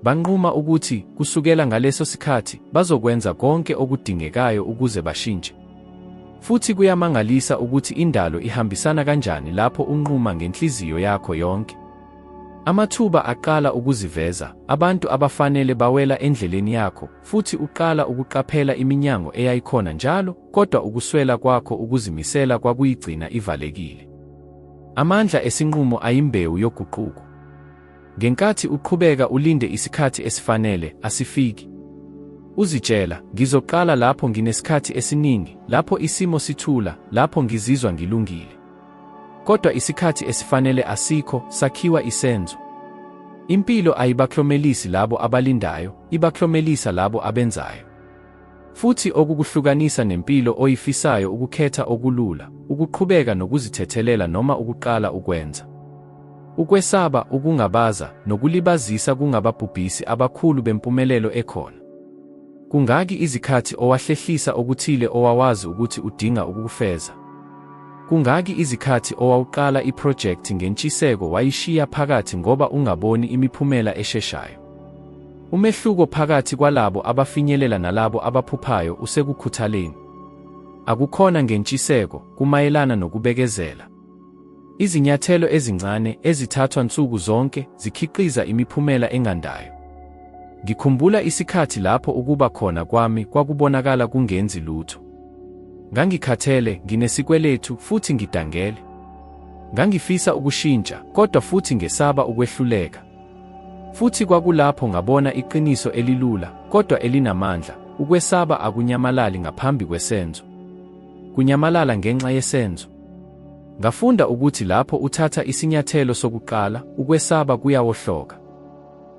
Banquma ukuthi, kusukela ngaleso sikhathi, bazokwenza konke okudingekayo ukuze bashintshe. Futhi kuyamangalisa ukuthi indalo ihambisana kanjani lapho unquma ngenhliziyo yakho yonke. Amathuba aqala ukuziveza, abantu abafanele bawela endleleni yakho, futhi uqala ukuqaphela iminyango eyayikhona njalo, kodwa ukuswela kwakho ukuzimisela kwakuyigcina ivalekile. Amandla esinqumo ayimbewu yoguquko. Ngenkathi uqhubeka ulinde isikhathi esifanele, asifiki. Uzitshela, Ngizoqala lapho nginesikhathi esiningi, lapho isimo sithula, lapho ngizizwa ngilungile. Kodwa isikhathi esifanele asikho, sakhiwa isenzo. Impilo ayibaklomelisi labo abalindayo, ibaklomelisa labo abenzayo. Futhi okukuhlukanisa nempilo oyifisayo ukukhetha okulula, ukuqhubeka nokuzithethelela noma ukuqala ukwenza. Ukwesaba, ukungabaza, nokulibazisa kungababhubhisi abakhulu bempumelelo ekhona. Kungaki izikhathi owahlehlisa okuthile owawazi ukuthi udinga ukukufeza? Kungaki izikhathi owawuqala iphrojekthi ngentshiseko wayishiya phakathi ngoba ungaboni imiphumela esheshayo? Umehluko phakathi kwalabo abafinyelela nalabo abaphuphayo usekukhuthaleni. Akukhona ngentshiseko, kumayelana nokubekezela. Izinyathelo ezincane, ezithathwa nsuku zonke, zikhiqiza imiphumela engandayo. Ngikhumbula isikhathi lapho ukuba khona kwami kwakubonakala kungenzi lutho. Ngangikhathele, nginesikweletu, futhi ngidangele. Ngangifisa ukushintsha, kodwa futhi ngesaba ukwehluleka. Futhi kwakulapho ngabona iqiniso elilula, kodwa elinamandla, ukwesaba akunyamalali ngaphambi kwesenzo. Kunyamalala ngenxa yesenzo. Ngafunda ukuthi lapho uthatha isinyathelo sokuqala, ukwesaba kuyawohloka.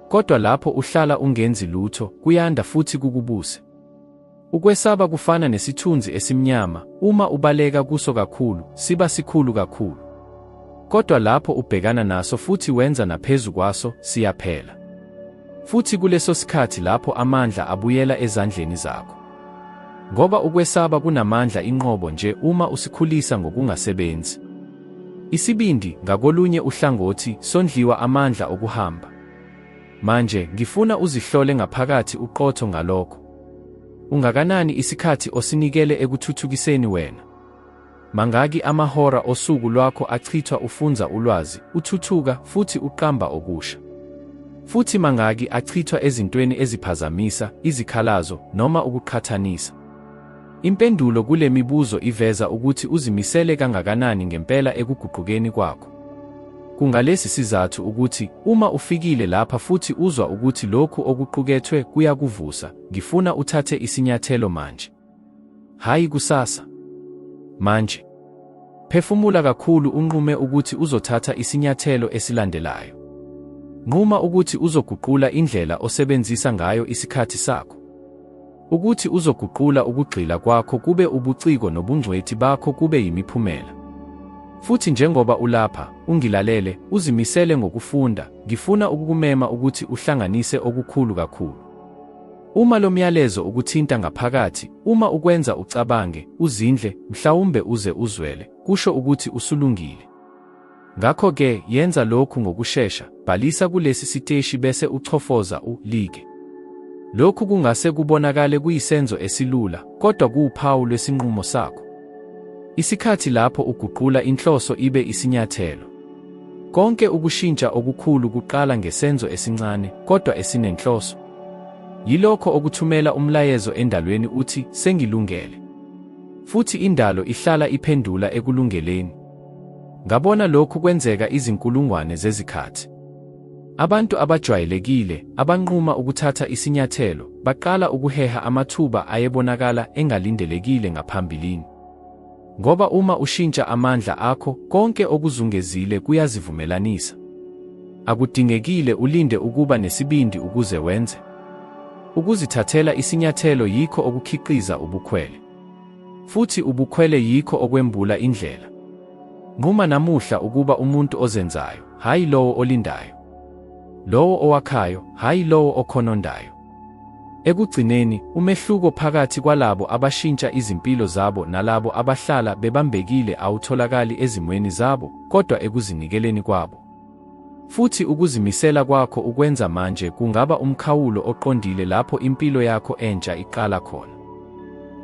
Kodwa lapho uhlala ungenzi lutho, kuyanda futhi kukubuse. Ukwesaba kufana nesithunzi esimnyama, uma ubaleka kuso kakhulu, siba sikhulu kakhulu. Kodwa lapho ubhekana naso futhi wenza naphezu kwaso, siyaphela. Futhi kulesosikhathi lapho amandla abuyela ezandleni zakho. Ngoba ukwesaba kunamandla inqobo nje uma usikhulisa ngokungasebenzi. Isibindi, ngakolunye uhlangothi, sondliwa amandla okuhamba. Manje, ngifuna uzihlole ngaphakathi uqotho ngalokho. Ungakanani isikhathi osinikele ekuthuthukiseni wena? Mangaki amahora osuku lwakho achithwa ufunza ulwazi, uthuthuka, futhi uqamba okusha? Futhi mangaki achithwa ezintweni eziphazamisa, izikhalazo, noma ukuqhathanisa? Impendulo kule mibuzo iveza ukuthi uzimisele kangakanani ngempela ekuguqukeni kwakho. Kungalesi sizathu ukuthi, uma ufikile lapha futhi uzwa ukuthi lokhu okuqukethwe kuyakuvusa, ngifuna uthathe isinyathelo manje. Hhayi kusasa. Manje. Phefumula kakhulu unqume ukuthi uzothatha isinyathelo esilandelayo. Nquma ukuthi uzoguqula indlela osebenzisa ngayo isikhathi sakho. Ukuthi uzoguqula ukugxila kwakho kube ubuciko nobungcweti bakho kube yimiphumela. Futhi njengoba ulapha, ungilalele, uzimisele ngokufunda, ngifuna ukukumema ukuthi uhlanganise okukhulu kakhulu. Uma lo myalezo ukuthinta ngaphakathi, uma ukwenza ucabange, uzindle, mhlawumbe uze uzwele, kusho ukuthi usulungile. Ngakho-ke, yenza lokhu ngokushesha, bhalisa kulesi siteshi bese uchofoza u-like. Lokhu kungase kubonakale kuyisenzo esilula, kodwa kuwuphawu lwesinqumo sakho. Isikhathi lapho uguqula inhloso ibe isinyathelo. Konke ukushintsha okukhulu kuqala ngesenzo esincane, kodwa esinenhloso. Yilokho okuthumela umlayezo endalweni uthi, Sengilungele. Futhi indalo ihlala iphendula ekulungeleni. Ngabona lokhu kwenzeka izinkulungwane zezikhathi. Abantu abajwayelekile, abanquma ukuthatha isinyathelo, baqala ukuheha amathuba ayebonakala engalindelekile ngaphambilini. Ngoba uma ushintsha amandla akho, konke okuzungezile kuyazivumelanisa. Akudingekile ulinde ukuba nesibindi ukuze wenze. Ukuzithathela isinyathelo yikho okukhiqiza ubukhwele. Futhi ubukhwele yikho okwembula indlela. Nquma namuhla ukuba umuntu ozenzayo, hhayi lowo olindayo. Lowo owakhayo, hhayi lowo okhonondayo. Ekugcineni, umehluko phakathi kwalabo abashintsha izimpilo zabo nalabo abahlala bebambekile awutholakali ezimweni zabo, kodwa ekuzinikeleni kwabo. Futhi ukuzimisela kwakho ukwenza manje kungaba umkhawulo oqondile lapho impilo yakho entsha iqala khona.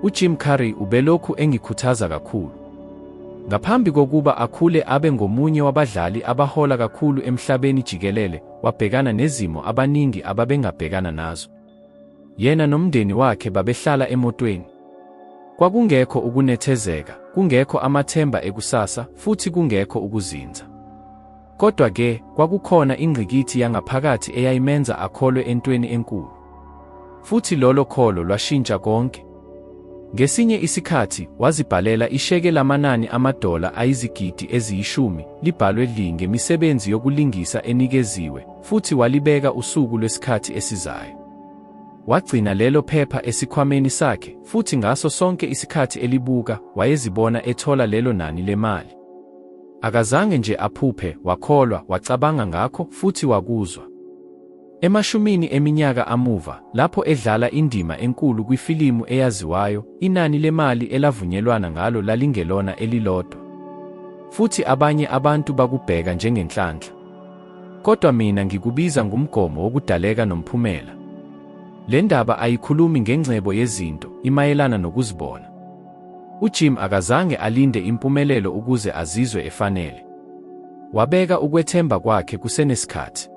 UJim Carrey ubelokhu engikhuthaza kakhulu. Ngaphambi kokuba akhule abe ngomunye wabadlali abahola kakhulu emhlabeni jikelele, wabhekana nezimo abaningi ababengabhekana nazo. Yena nomndeni wakhe babehlala emotweni. Kwakungekho ukunethezeka, kungekho amathemba ekusasa, futhi kungekho ukuzinza. Kodwa-ke, kwakukhona ingqikithi yangaphakathi eyayimenza akholwe entweni enkulu. Futhi lolo kholo lwashintsha konke. Ngesinye isikhathi, wazibhalela isheke lamanani amadola ayizigidi eziyishumi, libhalwe dli ngemisebenzi yokulingisa enikeziwe, futhi walibeka usuku lwesikhathi esizayo. Wagcina lelo phepha esikhwameni sakhe, futhi ngaso sonke isikhathi elibuka, wayezibona ethola lelo nani lemali. Akazange nje aphuphe, wakholwa, wacabanga ngakho, futhi wakuzwa. Emashumini eminyaka amuva, lapho edlala indima enkulu kwifilimu eyaziwayo, inani lemali elavunyelwana ngalo lalingelona elilodwa. Futhi abanye abantu bakubheka njengenhlanhla. Kodwa mina ngikubiza ngumgomo wokudaleka nomphumela. Le ndaba ayikhulumi ngengcebo yezinto, imayelana nokuzibona. UJim akazange alinde impumelelo ukuze azizwe efanele. Wabeka ukwethemba kwakhe kusenesikhathi.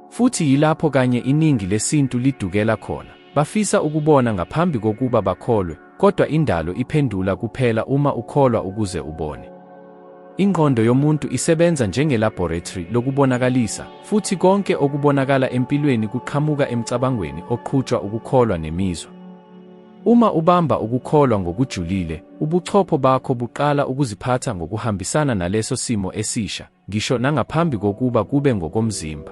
Futhi yilapho kanye iningi lesintu lidukela khona, bafisa ukubona ngaphambi kokuba bakholwe, kodwa indalo iphendula kuphela uma ukholwa ukuze ubone. Ingqondo yomuntu isebenza njengelabhorethri lokubonakalisa, futhi konke okubonakala empilweni kuqhamuka emcabangweni oqhutshwa ukukholwa nemizwa. Uma ubamba ukukholwa ngokujulile, ubuchopho bakho buqala ukuziphatha ngokuhambisana naleso simo esisha, ngisho nangaphambi kokuba kube ngokomzimba.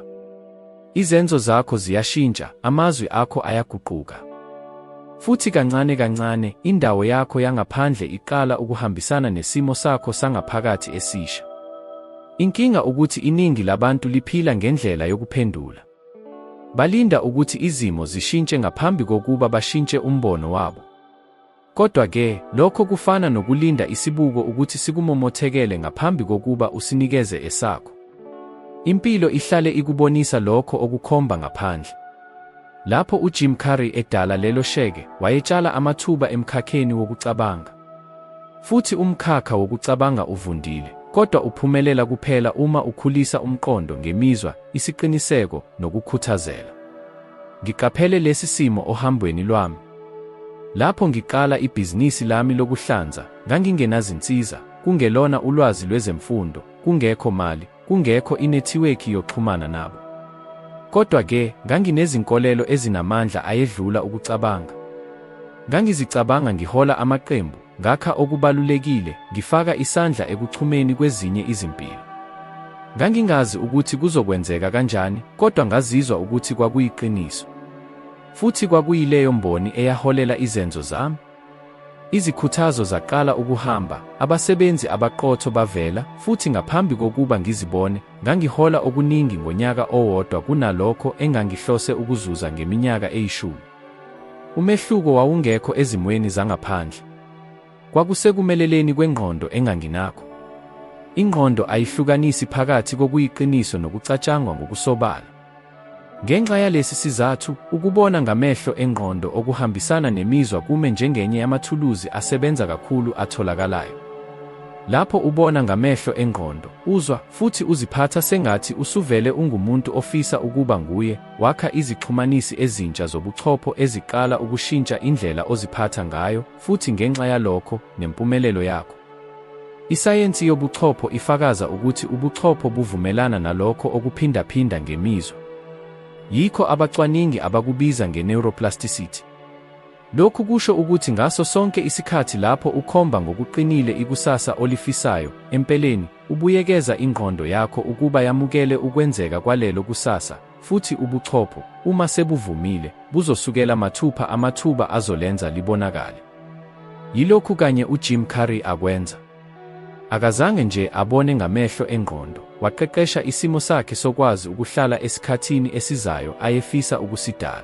Izenzo zakho ziyashintsha, amazwi akho ayaguquka. Futhi kancane kancane, indawo yakho yangaphandle iqala ukuhambisana nesimo sakho sangaphakathi esisha. Inkinga ukuthi iningi labantu liphila ngendlela yokuphendula. Balinda ukuthi izimo zishintshe ngaphambi kokuba bashintshe umbono wabo. Kodwa-ke, lokho kufana nokulinda isibuko ukuthi sikumomothekele ngaphambi kokuba usinikeze esakho. Impilo ihlale ikubonisa lokho okukhomba ngaphandle. Lapho uJim Carrey edala lelo sheke, wayetshala amathuba emkhakheni wokucabanga. Futhi umkhakha wokucabanga uvundile, kodwa uphumelela kuphela uma ukhulisa umqondo ngemizwa, isiqiniseko, nokukhuthazela. Ngiqaphele lesi simo ohambweni lwami. Lapho ngiqala ibhizinisi lami lokuhlanza, ngangingenazinsiza, kungelona ulwazi lwezemfundo, kungekho mali, kungekho inethiwekhi yoxhumana nabo. Kodwa-ke, nganginezinkolelo ezinamandla ayedlula ukucabanga. Ngangizicabanga ngihola amaqembu, ngakha okubalulekile, ngifaka isandla ekuchumeni kwezinye izimpilo. Ngangingazi ukuthi kuzokwenzeka kanjani, kodwa ngazizwa ukuthi kwakuyiqiniso. Futhi kwakuyileyo mboni eyaholela izenzo zami. Izikhuthazo zaqala ukuhamba, abasebenzi abaqotho bavela, futhi ngaphambi kokuba ngizibone, ngangihola okuningi ngonyaka owodwa kunalokho engangihlose ukuzuza ngeminyaka eyishumi. Umehluko wawungekho ezimweni zangaphandle. Kwakusekumeleleni kwengqondo enganginakho. Ingqondo ayihlukanisi phakathi kokuyiqiniso nokucatshangwa ngokusobala. Ngenxa yalesi sizathu, ukubona ngamehlo engqondo okuhambisana nemizwa kume njengenye yamathuluzi asebenza kakhulu atholakalayo. Lapho ubona ngamehlo engqondo, uzwa, futhi uziphatha sengathi usuvele ungumuntu ofisa ukuba nguye, wakha izixhumanisi ezintsha zobuchopho eziqala ukushintsha indlela oziphatha ngayo, futhi ngenxa yalokho, nempumelelo yakho. Isayensi yobuchopho ifakaza ukuthi ubuchopho buvumelana nalokho okuphindaphinda ngemizwa. Yikho abacwaningi abakubiza nge-neuroplasticity. Lokhu kusho ukuthi ngaso sonke isikhathi lapho ukhomba ngokuqinile ikusasa olifisayo, empeleni, ubuyekeza ingqondo yakho ukuba yamukele ukwenzeka kwalelo kusasa, futhi ubuchopho, uma sebuvumile, buzosukela mathupha amathuba azolenza libonakale. Yilokhu kanye uJim Carrey akwenza. Akazange nje abone ngamehlo engqondo, waqeqesha isimo sakhe sokwazi ukuhlala esikhathini esizayo ayefisa ukusidala.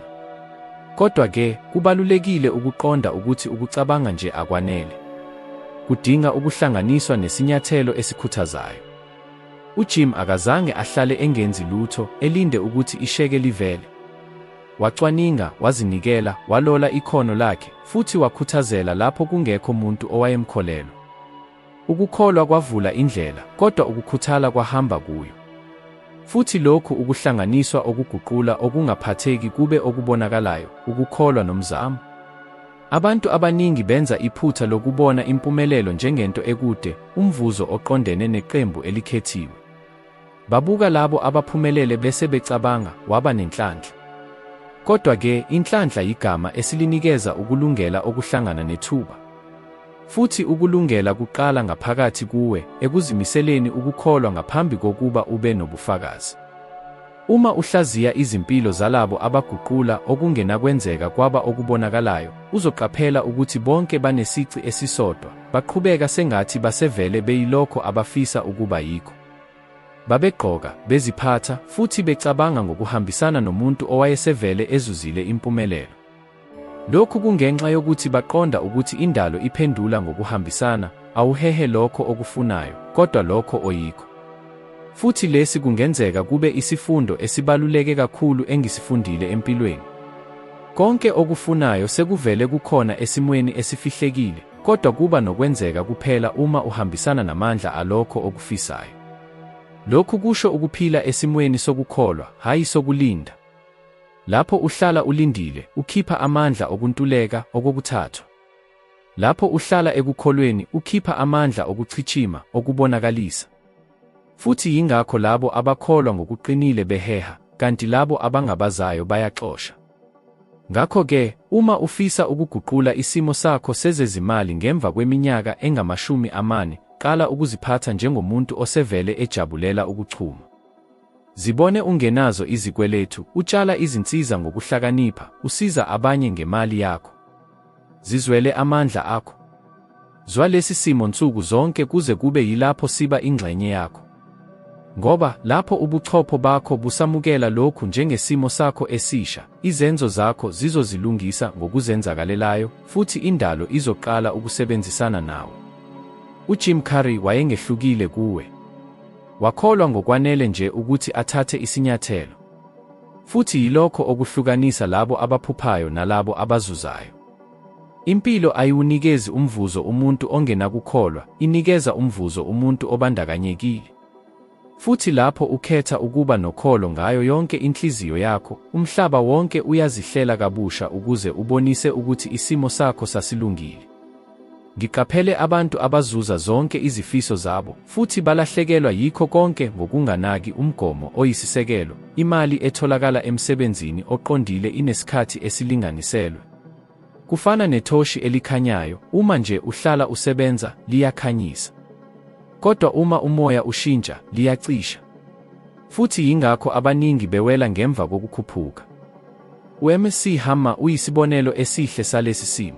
Kodwa-ke, kubalulekile ukuqonda ukuthi ukucabanga nje akwanele. Kudinga ukuhlanganiswa nesinyathelo esikhuthazayo. UJim akazange ahlale engenzi lutho, elinde ukuthi isheke livele. Wacwaninga, wazinikela, walola ikhono lakhe, futhi wakhuthazela lapho kungekho muntu owayemkholelwa. Ukukholwa kwavula indlela, kodwa ukukhuthala kwahamba kuyo. Futhi lokhu ukuhlanganiswa okuguqula okungaphatheki kube okubonakalayo, ukukholwa nomzamo. Abantu abaningi benza iphutha lokubona impumelelo njengento ekude, umvuzo oqondene neqembu elikhethiwe. Babuka labo abaphumelele bese becabanga, Waba nenhlanhla. Kodwa-ke, inhlanhla yigama esilinikeza ukulungela okuhlangana nethuba. Futhi ukulungela kuqala ngaphakathi kuwe, ekuzimiseleni ukukholwa ngaphambi kokuba ube nobufakazi. Uma uhlaziya izimpilo zalabo abaguqula okungenakwenzeka kwaba okubonakalayo, uzoqaphela ukuthi bonke banesici esisodwa, baqhubeka sengathi basevele beyilokho abafisa ukuba yikho. Babegqoka, beziphatha, futhi becabanga ngokuhambisana nomuntu owayesevele ezuzile impumelelo. Lokhu kungenxa yokuthi baqonda ukuthi indalo iphendula ngokuhambisana, awuhehe lokho okufunayo, kodwa lokho oyikho. Futhi lesi kungenzeka kube isifundo esibaluleke kakhulu engisifundile empilweni. Konke okufunayo sekuvele kukhona esimweni esifihlekile, kodwa kuba nokwenzeka kuphela uma uhambisana namandla alokho okufisayo. Lokhu kusho ukuphila esimweni sokukholwa, hhayi sokulinda. Lapho uhlala ulindile, ukhipha amandla okuntuleka, okokuthathwa. Lapho uhlala ekukholweni, ukhipha amandla okuchichima, okubonakalisa. Futhi yingakho labo abakholwa ngokuqinile beheha, kanti labo abangabazayo bayaxosha. Ngakho-ke, uma ufisa ukuguqula isimo sakho sezezimali ngemva kweminyaka engamashumi amane, qala ukuziphatha njengomuntu osevele ejabulela ukuchuma. Zibone ungenazo izikweletu, utshala izinsiza ngokuhlakanipha, usiza abanye ngemali yakho. Zizwele amandla akho. Zwa lesi simo nsuku zonke kuze kube yilapho siba ingxenye yakho. Ngoba, lapho ubuchopho bakho busamukela lokhu njengesimo sakho esisha, izenzo zakho zizozilungisa ngokuzenzakalelayo, futhi indalo izoqala ukusebenzisana nawe. UJim Carrey wayengehlukile kuwe. Wakholwa ngokwanele nje ukuthi athathe isinyathelo. Futhi yilokho okuhlukanisa labo abaphuphayo nalabo abazuzayo. Impilo ayiwunikezi umvuzo umuntu ongenakukholwa, inikeza umvuzo umuntu obandakanyekile. Futhi lapho ukhetha ukuba nokholo ngayo yonke inhliziyo yakho, umhlaba wonke uyazihlela kabusha ukuze ubonise ukuthi isimo sakho sasilungile. Ngiqaphele abantu abazuza zonke izifiso zabo futhi balahlekelwa yikho konke ngokunganaki umgomo oyisisekelo, imali etholakala emsebenzini oqondile inesikhathi esilinganiselwe. Kufana nethoshi elikhanyayo, uma nje uhlala usebenza, liyakhanyisa. Kodwa uma umoya ushintsha, liyacisha. Futhi yingakho abaningi bewela ngemva kokukhuphuka. UMC Hammer uyisibonelo esihle salesi simo.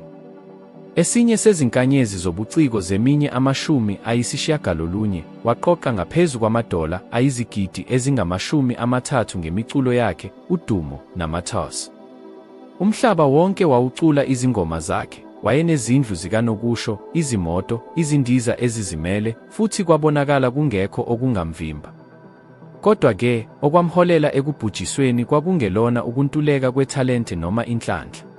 Esinye sezinkanyezi zobuciko zeminye 90, waqoqa ngaphezu kwamadola ayizigidi ezingama-30 ngemiculo yakhe, udumo, nama-tours. Umhlaba wonke wawucula izingoma zakhe, wayenezindlu zikanokusho, izimoto, izindiza ezizimele, futhi kwabonakala kungekho okungamvimba. Kodwa-ke, okwamholela ekubhujisweni kwakungelona ukuntuleka kwethalente noma inhlanhla.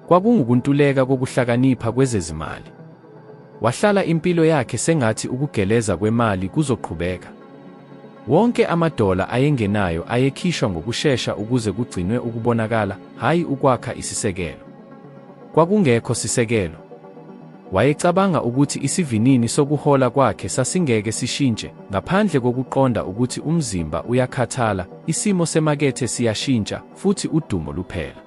Kwakungukuntuleka kokuhlakanipha kwezezimali. Wahlala impilo yakhe sengathi ukugeleza kwemali kuzoqhubeka. Wonke amadola ayengenayo ayekhishwa ngokushesha ukuze kugcinwe ukubonakala, hhayi ukwakha isisekelo. Kwakungekho sisekelo. Wayecabanga ukuthi isivinini sokuhola kwakhe sasingeke sishintshe, ngaphandle kokuqonda ukuthi umzimba uyakhathala, isimo semakethe siyashintsha, futhi udumo luphela.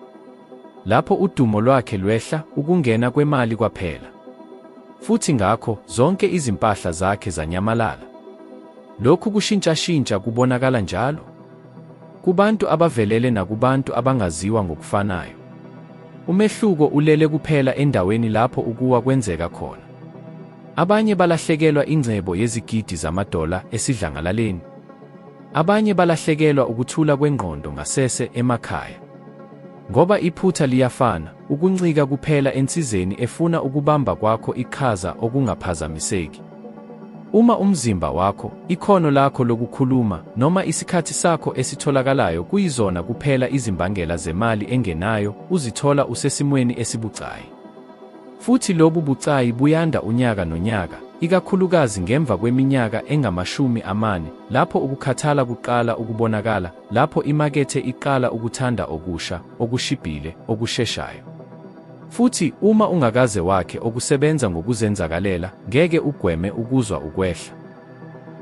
Lapho udumo lwakhe lwehla, ukungena kwemali kwaphela. Futhi ngakho, zonke izimpahla zakhe zanyamalala. Lokhu kushintshashintsha kubonakala njalo kubantu abavelele nakubantu abangaziwa ngokufanayo. Umehluko ulele kuphela endaweni lapho ukuwa kwenzeka khona. Abanye balahlekelwa ingcebo yezigidi zamadola esidlangalaleni. Abanye balahlekelwa ukuthula kwengqondo ngasese emakhaya. Ngoba iphutha liyafana, ukuncika kuphela ensizeni efuna ukubamba kwakho iqhaza okungaphazamiseki. Uma umzimba wakho, ikhono lakho lokukhuluma, noma isikhathi sakho esitholakalayo kuyizona kuphela izimbangela zemali engenayo, uzithola usesimweni esibucayi. Futhi lobu bucayi buyanda unyaka nonyaka, ikakhulukazi ngemva kweminyaka engama-40, lapho ukukhathala kuqala ukubonakala, lapho imakethe iqala ukuthanda okusha, okushibhile, okusheshayo. Futhi uma ungakaze wakhe okusebenza ngokuzenzakalela, ngeke ugweme ukuzwa ukwehla.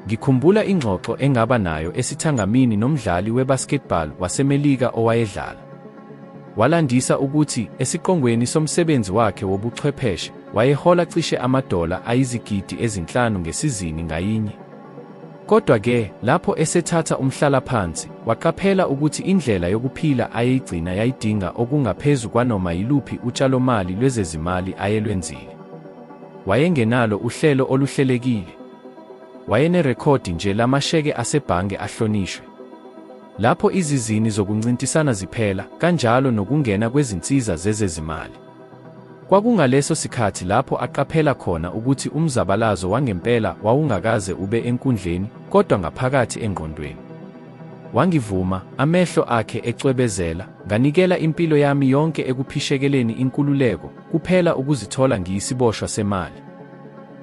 Ngikhumbula ingxoxo engaba nayo esithangamini nomdlali we-basketball waseMelika owayedlala. Walandisa ukuthi, esiqongweni somsebenzi wakhe wobuchwepheshe, wayehola cishe amadola ayizigidi ezinhlanu ngesizini ngayinye. Kodwa-ke, lapho esethatha umhlalaphansi, waqaphela ukuthi indlela yokuphila ayeyigcina yayidinga okungaphezu kwanoma yiluphi utshalomali lwezezimali ayelwenzile. Wayengenalo uhlelo oluhlelekile. Wayenerekhodi nje lamasheke asebhange ahlonishwe. Lapho izizini zokuncintisana ziphela, kanjalo nokungena kwezinsiza zezezimali. Kwakungaleso sikhathi lapho aqaphela khona ukuthi umzabalazo wangempela wawungakaze ube enkundleni, kodwa ngaphakathi engqondweni. Wangivuma, amehlo akhe ecwebezela, Nganikela impilo yami yonke ekuphishekeleni inkululeko, kuphela ukuzithola ngiyisiboshwa semali.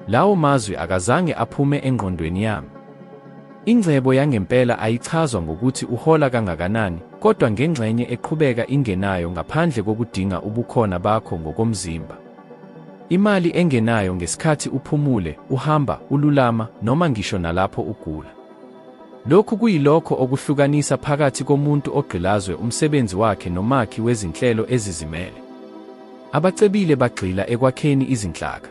Lawo mazwi akazange aphume engqondweni yami. Ingcebo yangempela ayichazwa ngokuthi uhola kangakanani, kodwa ngengxenye eqhubeka ingenayo ngaphandle kokudinga ubukhona bakho ngokomzimba. Imali engenayo ngesikhathi uphumule, uhamba, ululama, noma ngisho nalapho ugula. Lokhu kuyilokho okuhlukanisa phakathi komuntu ogqilazwe umsebenzi wakhe nomakhi wezinhlelo ezizimele. Abacebile bagxila ekwakheni izinhlaka.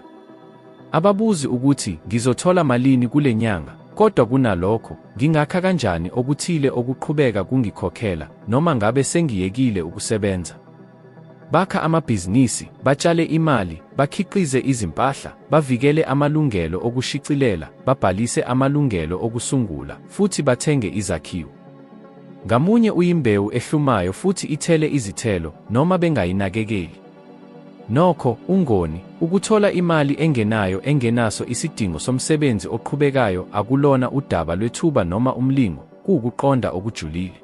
Ababuzi ukuthi, Ngizothola malini kule nyanga? Kodwa kunalokho, Ngingakha kanjani okuthile okuqhubeka kungikhokhela, noma ngabe sengiyekile ukusebenza? Bakha amabhizinisi, batshale imali, bakhiqize izimpahla, bavikele amalungelo okushicilela, babhalise amalungelo okusungula, futhi bathenge izakhiwo. Ngamunye uyimbewu ehlumayo futhi ithele izithelo, noma bengayinakekeli. Nokho, ungoni, ukuthola imali engenayo engenaso isidingo somsebenzi oqhubekayo akulona udaba lwethuba noma umlingo, kuwukuqonda okujulile.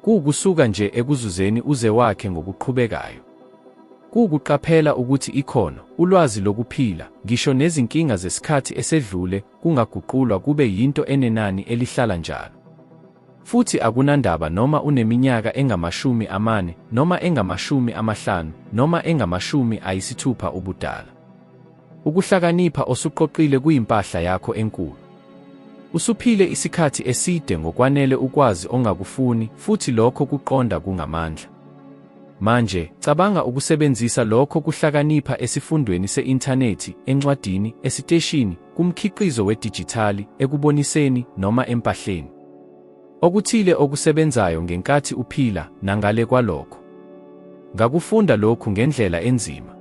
Kuwukusuka nje ekuzuzeni uze wakhe ngokuqhubekayo. Kuwukuqaphela ukuthi ikhono, ulwazi lokuphila, ngisho nezinkinga zesikhathi esedlule kungaguqulwa kube yinto enenani elihlala njalo. Futhi akunandaba noma uneminyaka engamashumi amane, noma engamashumi amahlanu, noma engama-60 ubudala. Ukuhlakanipha osuqoqile kuyimpahla yakho enkulu. Usuphile isikhathi eside ngokwanele ukwazi ongakufuni, futhi lokho kuqonda kungamandla. Manje, cabanga ukusebenzisa lokho kuhlakanipha esifundweni se-inthanethi, encwadini, esiteshini, kumkhiqizo wedijithali, ekuboniseni, noma empahleni. Okuthile okusebenzayo ngenkathi uphila, nangale kwalokho. Ngakufunda lokhu ngendlela enzima.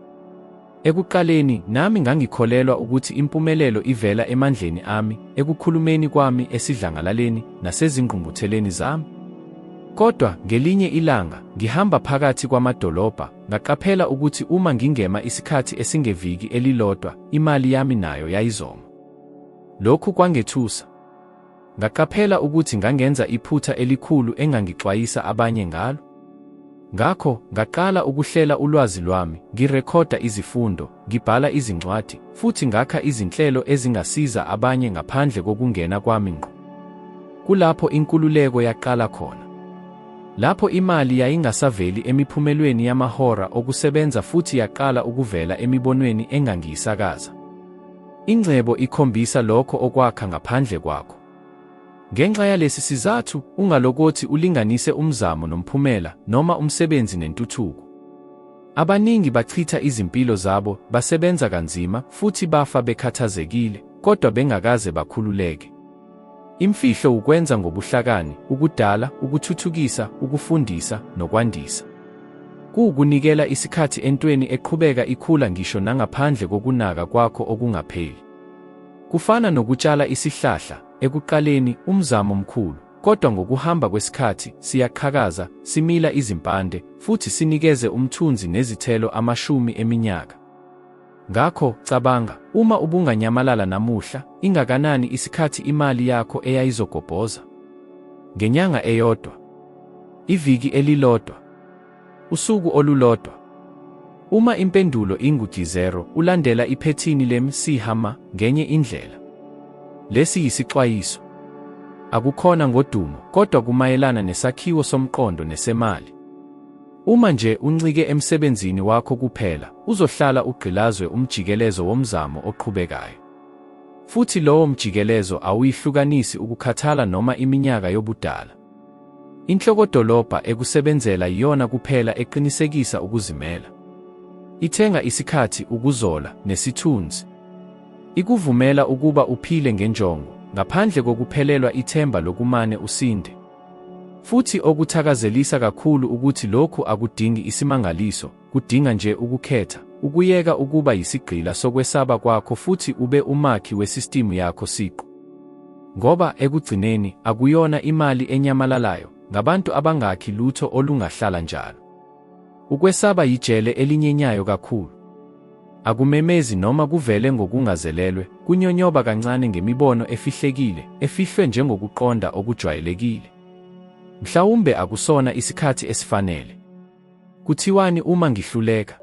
Ekuqaleni, nami ngangikholelwa ukuthi impumelelo ivela emandleni ami, ekukhulumeni kwami esidlangalaleni, nasezingqungqutheleni zami. Kodwa, ngelinye ilanga, ngihamba phakathi kwamadolobha, ngaqaphela ukuthi uma ngingema isikhathi esingeviki elilodwa, imali yami nayo yayizoma. Lokhu kwangethusa. Ngaqaphela ukuthi ngangenza iphutha elikhulu engangixwayisa abanye ngalo. Ngakho, ngaqala ukuhlela ulwazi lwami, ngirekhoda izifundo, ngibhala izincwadi, futhi ngakha izinhlelo ezingasiza abanye ngaphandle kokungena kwami ngqo. Kulapho inkululeko yaqala khona. Lapho imali yayingasaveli emiphumelweni yamahora okusebenza futhi yaqala ukuvela emibonweni engangiyisakaza. Ingcebo ikhombisa lokho okwakha ngaphandle kwakho. Ngenxa yalesi sizathu, ungalokothi ulinganise umzamo nomphumela, noma umsebenzi nentuthuko. Abaningi bachitha izimpilo zabo basebenza kanzima futhi bafa bekhathazekile, kodwa bengakaze bakhululeke. Imfihlo wukwenza ngobuhlakani, ukudala, ukuthuthukisa, ukufundisa, nokwandisa. Kuwukunikela isikhathi entweni eqhubeka ikhula ngisho nangaphandle kokunaka kwakho okungapheli. Kufana nokutshala isihlahla, ekuqaleni, umzamo mkhulu, kodwa ngokuhamba kwesikhathi, siyaqhakaza, simila izimpande, futhi sinikeze umthunzi nezithelo amashumi eminyaka. Ngakho, cabanga, uma ubunganyamalala namuhla, ingakanani isikhathi imali yakho eyayizogobhoza? Ngenyanga eyodwa? Iviki elilodwa? Usuku olulodwa? Uma impendulo ingu-0, ulandela iphethini le-MC Hammer ngenye indlela. Lesi yisixwayiso. Akukhona ngodumo, kodwa kumayelana nesakhiwo somqondo nesemali. Uma nje uncike emsebenzini wakho kuphela, uzohlala ugqilazwe umjikelezo womzamo oqhubekayo. Futhi lowo mjikelezo awuyihlukanisi ukukhathala noma iminyaka yobudala. Inhlokodolobha ekusebenzela yiyona kuphela eqinisekisa ukuzimela. Ithenga isikhathi, ukuzola, nesithunzi. Ikuvumela ukuba uphile ngenjongo, ngaphandle kokuphelelwa ithemba lokumane usinde. Futhi okuthakazelisa kakhulu ukuthi lokhu akudingi isimangaliso, kudinga nje ukukhetha, ukuyeka ukuba yisigqila sokwesaba kwakho futhi ube umakhi wesistimu yakho siqu. Ngoba, ekugcineni, akuyona imali enyamalalayo, ngabantu abangakhi lutho olungahlala njalo. Ukwesaba yijele elinyenyayo kakhulu. Akumemezi noma kuvele ngokungazelelwe, kunyonyoba kancane ngemibono efihlekile, efihlwe njengokuqonda okujwayelekile. Mhlawumbe akusona isikhathi esifanele. Kuthiwani uma ngihluleka?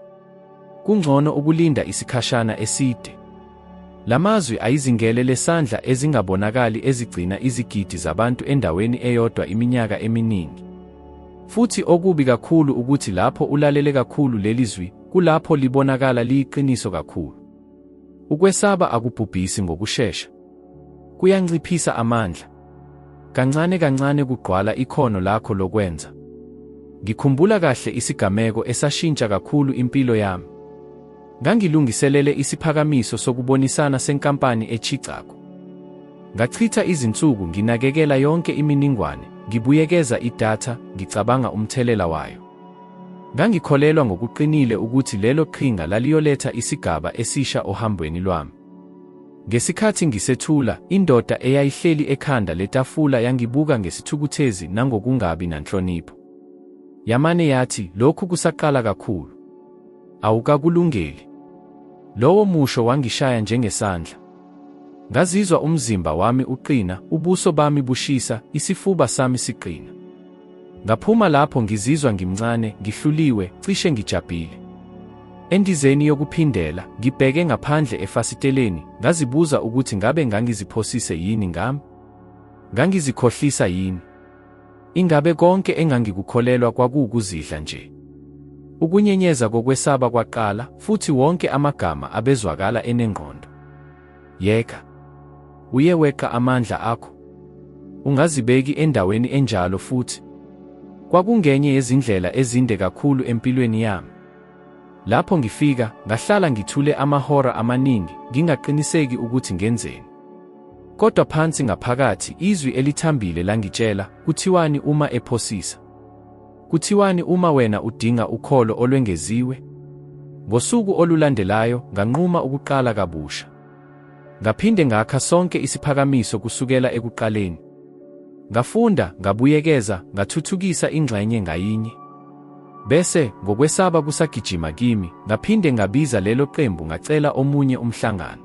Kungcono ukulinda isikhashana eside. Lamazwi ayizingele lesandla ezingabonakali ezigcina izigidi zabantu endaweni eyodwa iminyaka eminingi. Futhi okubi kakhulu ukuthi lapho ulalele kakhulu leli zwi, kulapho libonakala liyiqiniso kakhulu. Ukwesaba akubhubhisi ngokushesha. Kuyanciphisa amandla. Kancane kancane kugqwala ikhono lakho lokwenza. Ngikhumbula kahle isigameko esashintsha kakhulu impilo yami. Ngangilungiselele isiphakamiso sokubonisana senkampani eChicago. Ngachitha izinsuku nginakekela yonke iminingwane, ngibuyekeza idatha, ngicabanga umthelela wayo. Ngangikholelwa ngokuqinile ukuthi lelo qhinga laliyoletha isigaba esisha ohambweni lwami. Ngesikhathi ngisethula, indoda eyayihleli ekhanda letafula yangibuka ngesithukuthezi nangokungabi nanhlonipho. Yamane yathi, Lokhu kusaqala kakhulu. Awukakulungeli. Lowo musho wangishaya njengesandla. Ngazizwa umzimba wami uqina, ubuso bami bushisa, isifuba sami siqina. Ngaphuma lapho ngizizwa ngimncane, ngihluliwe, cishe ngijabhile. Endizeni yokuphindela, ngibheke ngaphandle efasiteleni, ngazibuza ukuthi ngabe ngangiziphosise yini ngami? Ngangizikhohlisa yini? Ingabe konke engangikukholelwa kwakuwukuzidla nje? Ukunyenyeza kokwesaba kwaqala, futhi wonke amagama abezwakala enengqondo. Yeka. Uye weqa amandla akho. Ungazibeki endaweni enjalo futhi. Kwakungenye yezindlela ezinde kakhulu empilweni yami. Lapho ngifika, ngahlala ngithule amahora amaningi, ngingaqiniseki ukuthi ngenzeni. Kodwa phansi ngaphakathi, izwi elithambile langitshela, Kuthiwani uma ephosisa? Kuthiwani uma wena udinga ukholo olwengeziwe? Ngosuku olulandelayo, nganquma ukuqala kabusha. Ngaphinde ngakha sonke isiphakamiso kusukela ekuqaleni. Ngafunda, ngabuyekeza, ngathuthukisa ingxenye ngayinye. Bese, ngokwesaba kusagijima kimi, ngaphinde ngabiza lelo qembu ngacela omunye umhlangano.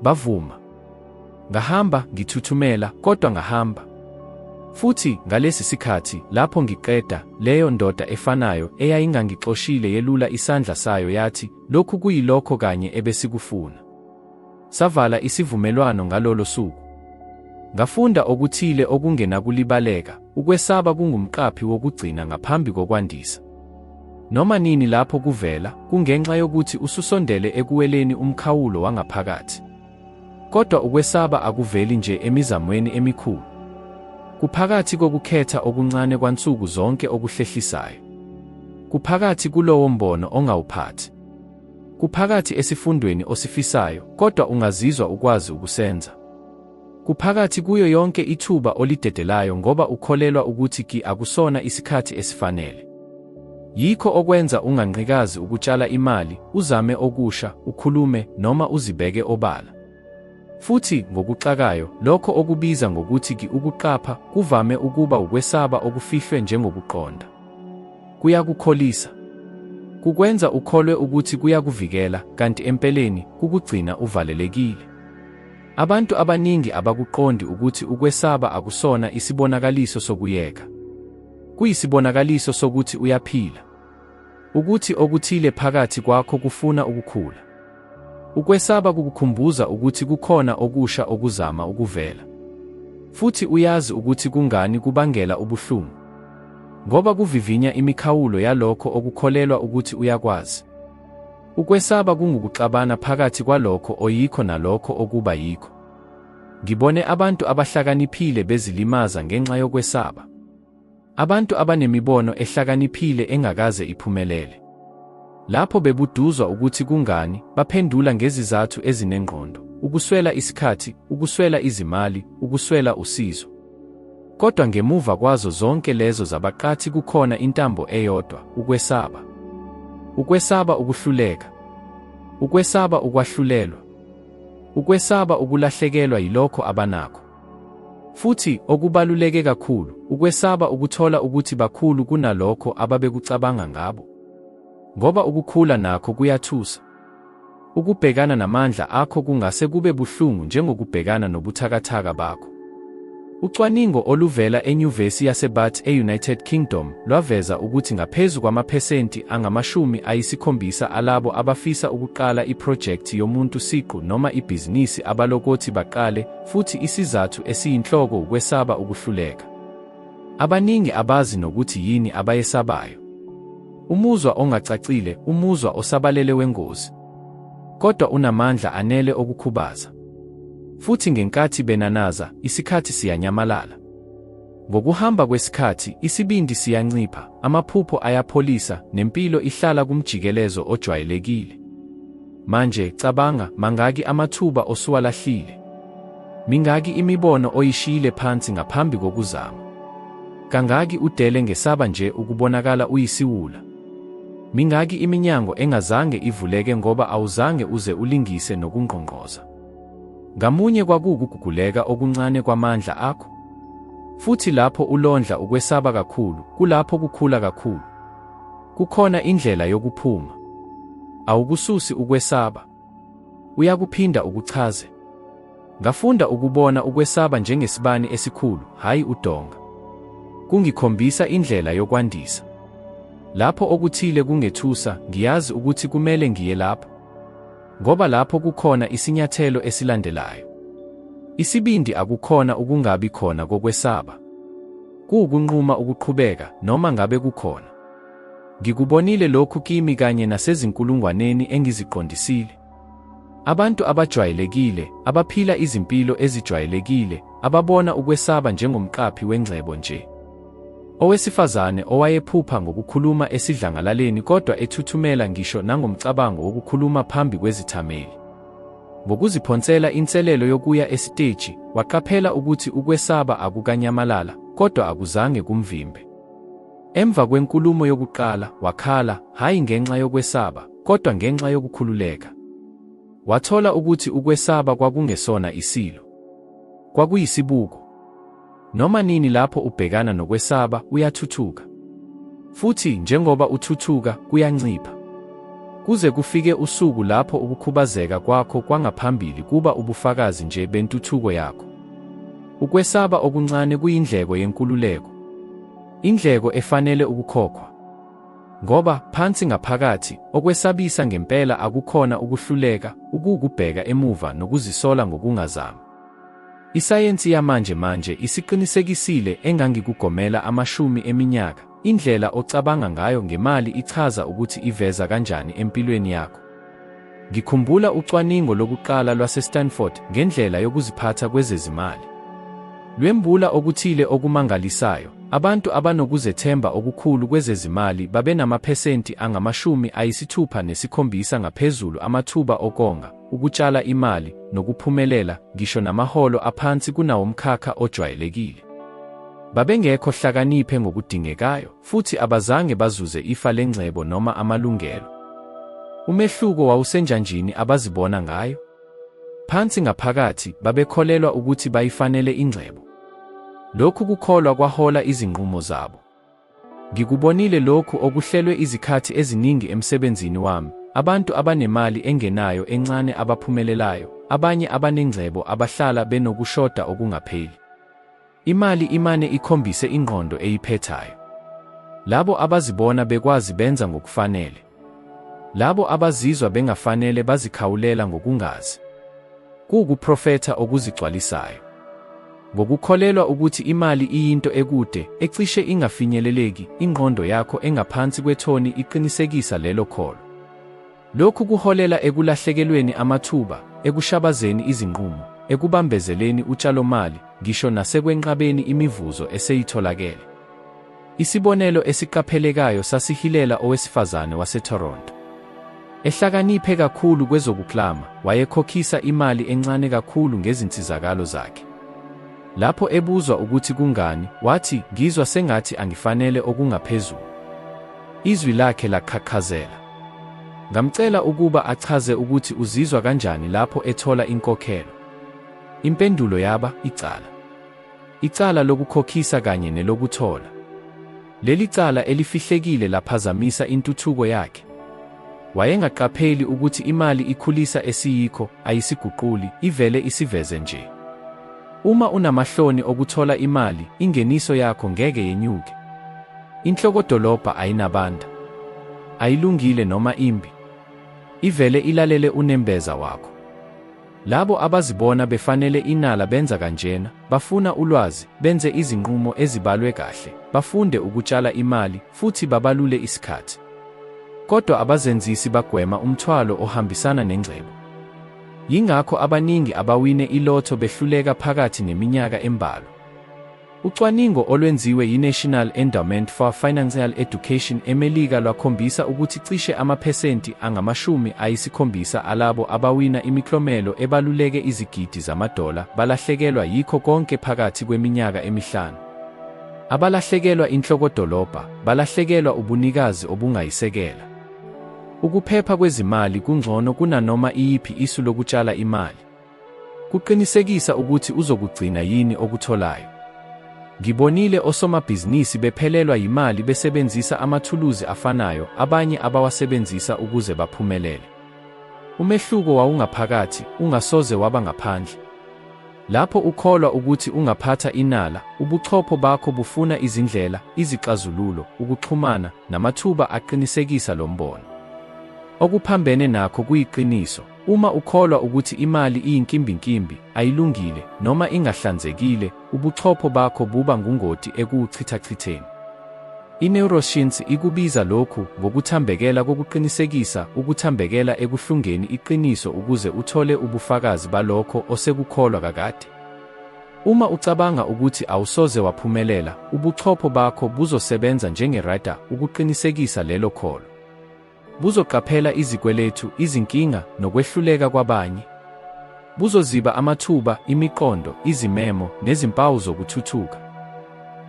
Bavuma. Ngahamba, ngithuthumela, kodwa ngahamba. Futhi, ngalesi sikhathi, lapho ngiqeda, leyo ndoda efanayo eyayingangixoshile yelula isandla sayo yathi, Lokhu kuyilokho kanye ebesikufuna. Savala isivumelwano ngalolo suku. Ngafunda okuthile okungenakulibaleka, ukwesaba kungumqaphi wokugcina ngaphambi kokwandisa. Noma nini lapho kuvela, kungenxa yokuthi ususondele ekuweleni umkhawulo wangaphakathi. Kodwa ukwesaba akuveli nje emizamweni emikhulu. Kuphakathi kokukhetha okuncane kwansuku zonke okuhlehlisayo. Kuphakathi kulowo mbono ongawuphathi. Kuphakathi esifundweni osifisayo kodwa ungazizwa ukwazi ukusenza. Kuphakathi kuyo yonke ithuba olidedelayo ngoba ukholelwa ukuthi ki akusona isikhathi esifanele. Yikho okwenza unganqikazi ukutshala imali, uzame okusha, ukhulume, noma uzibeke obala. Futhi, ngokuxakayo, lokho okubiza ngokuthi ki ukuqapha kuvame ukuba ukwesaba okufihlwe njengokuqonda. Kuyakukholisa. Kukwenza ukholwe ukuthi kuyakuvikela, kanti empeleni, kukugcina uvalelekile. Abantu abaningi abakuqondi ukuthi ukwesaba akusona isibonakaliso sokuyeka. Kuyisibonakaliso sokuthi uyaphila. Ukuthi okuthile phakathi kwakho kufuna ukukhula. Ukwesaba kukukhumbuza ukuthi kukhona okusha okuzama ukuvela. Futhi uyazi ukuthi kungani kubangela ubuhlungu. Ngoba kuvivinya imikhawulo yalokho okukholelwa ukuthi uyakwazi. Ukwesaba kungukuxabana phakathi kwalokho oyikho nalokho okuba yikho. Ngibone abantu abahlakaniphile bezilimaza ngenxa yokwesaba. Abantu abanemibono ehlakaniphile engakaze iphumelele. Lapho bebuduzwa ukuthi kungani, baphendula ngezizathu ezinengqondo, ukuswela isikhathi, ukuswela izimali, ukuswela usizo. Kodwa ngemuva kwazo zonke lezo zabaqathi kukhona intambo eyodwa, ukwesaba. Ukwesaba ukuhluleka. Ukwesaba ukwahlulelwa. Ukwesaba ukulahlekelwa yilokho abanakho. Futhi, okubaluleke kakhulu, ukwesaba ukuthola ukuthi bakhulu kunalokho ababekucabanga ngabo. Ngoba ukukhula nakho kuyathusa. Ukubhekana namandla akho kungase kube buhlungu njengokubhekana nobuthakathaka bakho. Ucwaningo oluvela eNyuvesi yaseBath e-United Kingdom lwaveza ukuthi ngaphezu kwamaphesenti angama-70 alabo abafisa ukuqala iphrojekthi yomuntu siqu noma ibhizinisi abalokothi baqale, futhi isizathu esiyinhloko wukwesaba ukuhluleka. Abaningi abazi nokuthi yini abayesabayo. Umuzwa ongacacile, umuzwa osabalele wengozi. Kodwa unamandla anele okukhubaza. Futhi ngenkathi benanaza, isikhathi siyanyamalala. Ngokuhamba kwesikhathi, isibindi siyancipha, amaphupho ayapholisa, nempilo ihlala kumjikelezo ojwayelekile. Manje, cabanga, mangaki amathuba osuwalahlile? Mingaki imibono oyishiyile phansi ngaphambi kokuzama? Kangaki udele ngesaba nje ukubonakala uyisiwula? Mingaki iminyango engazange ivuleke ngoba awuzange uze ulingise nokungqongqoza? Ngamunye kwakuwukuguguleka okuncane kwamandla akho. Futhi lapho ulondla ukwesaba kakhulu, kulapho kukhula kakhulu. Kukhona indlela yokuphuma. Awukususi ukwesaba. Uyakuphinda ukuchaze. Ngafunda ukubona ukwesaba njengesibani esikhulu, hhayi udonga. Kungikhombisa indlela yokwandisa. Lapho okuthile kungethusa, ngiyazi ukuthi kumele ngiye lapho. Ngoba lapho kukhona isinyathelo esilandelayo. Isibindi akukhona ukungabi khona kokwesaba. Kuwukunquma ukuqhubeka, noma ngabe kukhona. Ngikubonile lokhu kimi kanye nasezinkulungwaneni engiziqondisile. Abantu abajwayelekile, abaphila izimpilo ezijwayelekile, ababona ukwesaba njengomqaphi wengcebo nje. Owesifazane owayephupha ngokukhuluma esidlangalaleni kodwa ethuthumela ngisho nangomcabango wokukhuluma phambi kwezithameli. Ngokuziphonsela inselelo yokuya esiteji, waqaphela ukuthi ukwesaba akukanyamalala, kodwa akuzange kumvimbe. Emva kwenkulumo yokuqala, wakhala, hhayi ngenxa yokwesaba, kodwa ngenxa yokukhululeka. Wathola ukuthi ukwesaba kwakungesona isilo. Kwakuyisibuko. Noma nini lapho ubhekana nokwesaba, uyathuthuka. Futhi njengoba uthuthuka, kuyancipha. Kuze kufike usuku lapho ukukhubazeka kwakho kwangaphambili kuba ubufakazi nje bentuthuko yakho. Ukwesaba okuncane kuyindleko yenkululeko. Indleko efanele ukukhokhwa. Ngoba, phansi ngaphakathi, okwesabisa ngempela akukhona ukuhluleka, ukuwukubheka emuva nokuzisola ngokungazami. Isayensi yamanje manje isiqinisekisile engangikugomela amashumi eminyaka, indlela ocabanga ngayo ngemali ichaza ukuthi iveza kanjani empilweni yakho. Ngikhumbula ucwaningo lokuqala lwaseStanford ngendlela yokuziphatha kwezezimali. Lwembula okuthile okumangalisayo, abantu abanokuzethemba okukhulu kwezezimali babenamaphesenti angama-67 ngaphezulu amathuba okonga, ukutshala imali, nokuphumelela, ngisho namaholo aphansi kunawomkhakha ojwayelekile. Babengekho hlakaniphe ngokudingekayo, futhi abazange bazuze ifa lengcebo noma amalungelo. Umehluko wawusenjanjini abazibona ngayo. Phansi ngaphakathi, babekholelwa ukuthi bayifanele ingcebo. Lokhu kukholwa kwahola izinqumo zabo. Ngikubonile lokhu okuhlelwe izikhathi eziningi emsebenzini wami, abantu abanemali engenayo encane abaphumelelayo, abanye abanengcebo abahlala benokushoda okungapheli. Imali imane ikhombise ingqondo eyiphethayo. Labo abazibona bekwazi benza ngokufanele. Labo abazizwa bengafanele bazikhawulela ngokungazi. Kuwukuprofetha okuzigcwalisayo. Ngokukholelwa ukuthi imali iyinto ekude, ecishe ingafinyeleleki, ingqondo yakho engaphansi kwethoni iqinisekisa lelo kholo. Lokhu kuholela ekulahlekelweni amathuba, ekushabazeni izinqumo, ekubambezeleni utshalomali, ngisho nasekwenqabeni imivuzo eseyitholakele. Isibonelo esiqaphelekayo sasihilela owesifazane waseToronto. Ehlakaniphe kakhulu kwezokuklama, wayekhokhisa imali encane kakhulu ngezinsizakalo zakhe. Lapho ebuzwa ukuthi kungani, wathi, Ngizwa sengathi angifanele okungaphezulu. Izwi lakhe laqhaqhazela. Ngamcela ukuba achaze ukuthi uzizwa kanjani lapho ethola inkokhelo. Impendulo yaba, icala. Icala lokukhokhisa kanye nelokuthola. Leli cala elifihlekile laphazamisa intuthuko yakhe. Wayengaqapheli ukuthi imali ikhulisa esiyikho, ayisiguquli, ivele isiveze nje. Uma unamahloni okuthola imali, ingeniso yakho ngeke yenyuke. Inhlokodolobha ayinabanda. Ayilungile noma imbi. Ivele ilalele unembeza wakho. Labo abazibona befanele inala benza kanjena, bafuna ulwazi, benze izinqumo ezibalwe kahle, bafunde ukutshala imali, futhi babalule isikhathi. Kodwa abazenzisi bagwema umthwalo ohambisana nengcebo. Yingakho abaningi abawine ilotho behluleka phakathi neminyaka embalwa. Ucwaningo olwenziwe yi-National Endowment for Financial Education eMelika lwakhombisa ukuthi cishe amaphesenti angama-70 alabo abawina imiklomelo ebaluleke izigidi zamadola balahlekelwa yikho konke phakathi kweminyaka emihlanu. Abalahlekelwa inhlokodolobha, balahlekelwa ubunikazi obungayisekela. Ukuphepha kwezimali kungcono kunanoma iyiphi isu lokutshala imali. Kuqinisekisa ukuthi uzokugcina yini okutholayo. Ngibonile osomabhizinisi bephelelwa yimali besebenzisa amathuluzi afanayo abanye abawasebenzisa ukuze baphumelele. Umehluko wawungaphakathi, ungasoze waba ngaphandle. Lapho ukholwa ukuthi ungaphatha inala, ubuchopho bakho bufuna izindlela, izixazululo, ukuxhumana, namathuba aqinisekisa lo mbono. Okuphambene nakho kuyiqiniso, uma ukholwa ukuthi imali iyinkimbinkimbi, ayilungile, noma ingahlanzekile, ubuchopho bakho buba ngungoti ekuwuchithachitheni. I-neuroscience ikubiza lokhu ngokuthambekela kokuqinisekisa, ukuthambekela ekuhlungeni iqiniso ukuze uthole ubufakazi balokho osekukholwa kakade. Uma ucabanga ukuthi awusoze waphumelela, ubuchopho bakho buzosebenza njenge-radar ukuqinisekisa lelo kholo. Buzoqaphela izikweletu, izinkinga, nokwehluleka kwabanye. Buzoziba amathuba, imiqondo, izimemo, nezimpawu zokuthuthuka.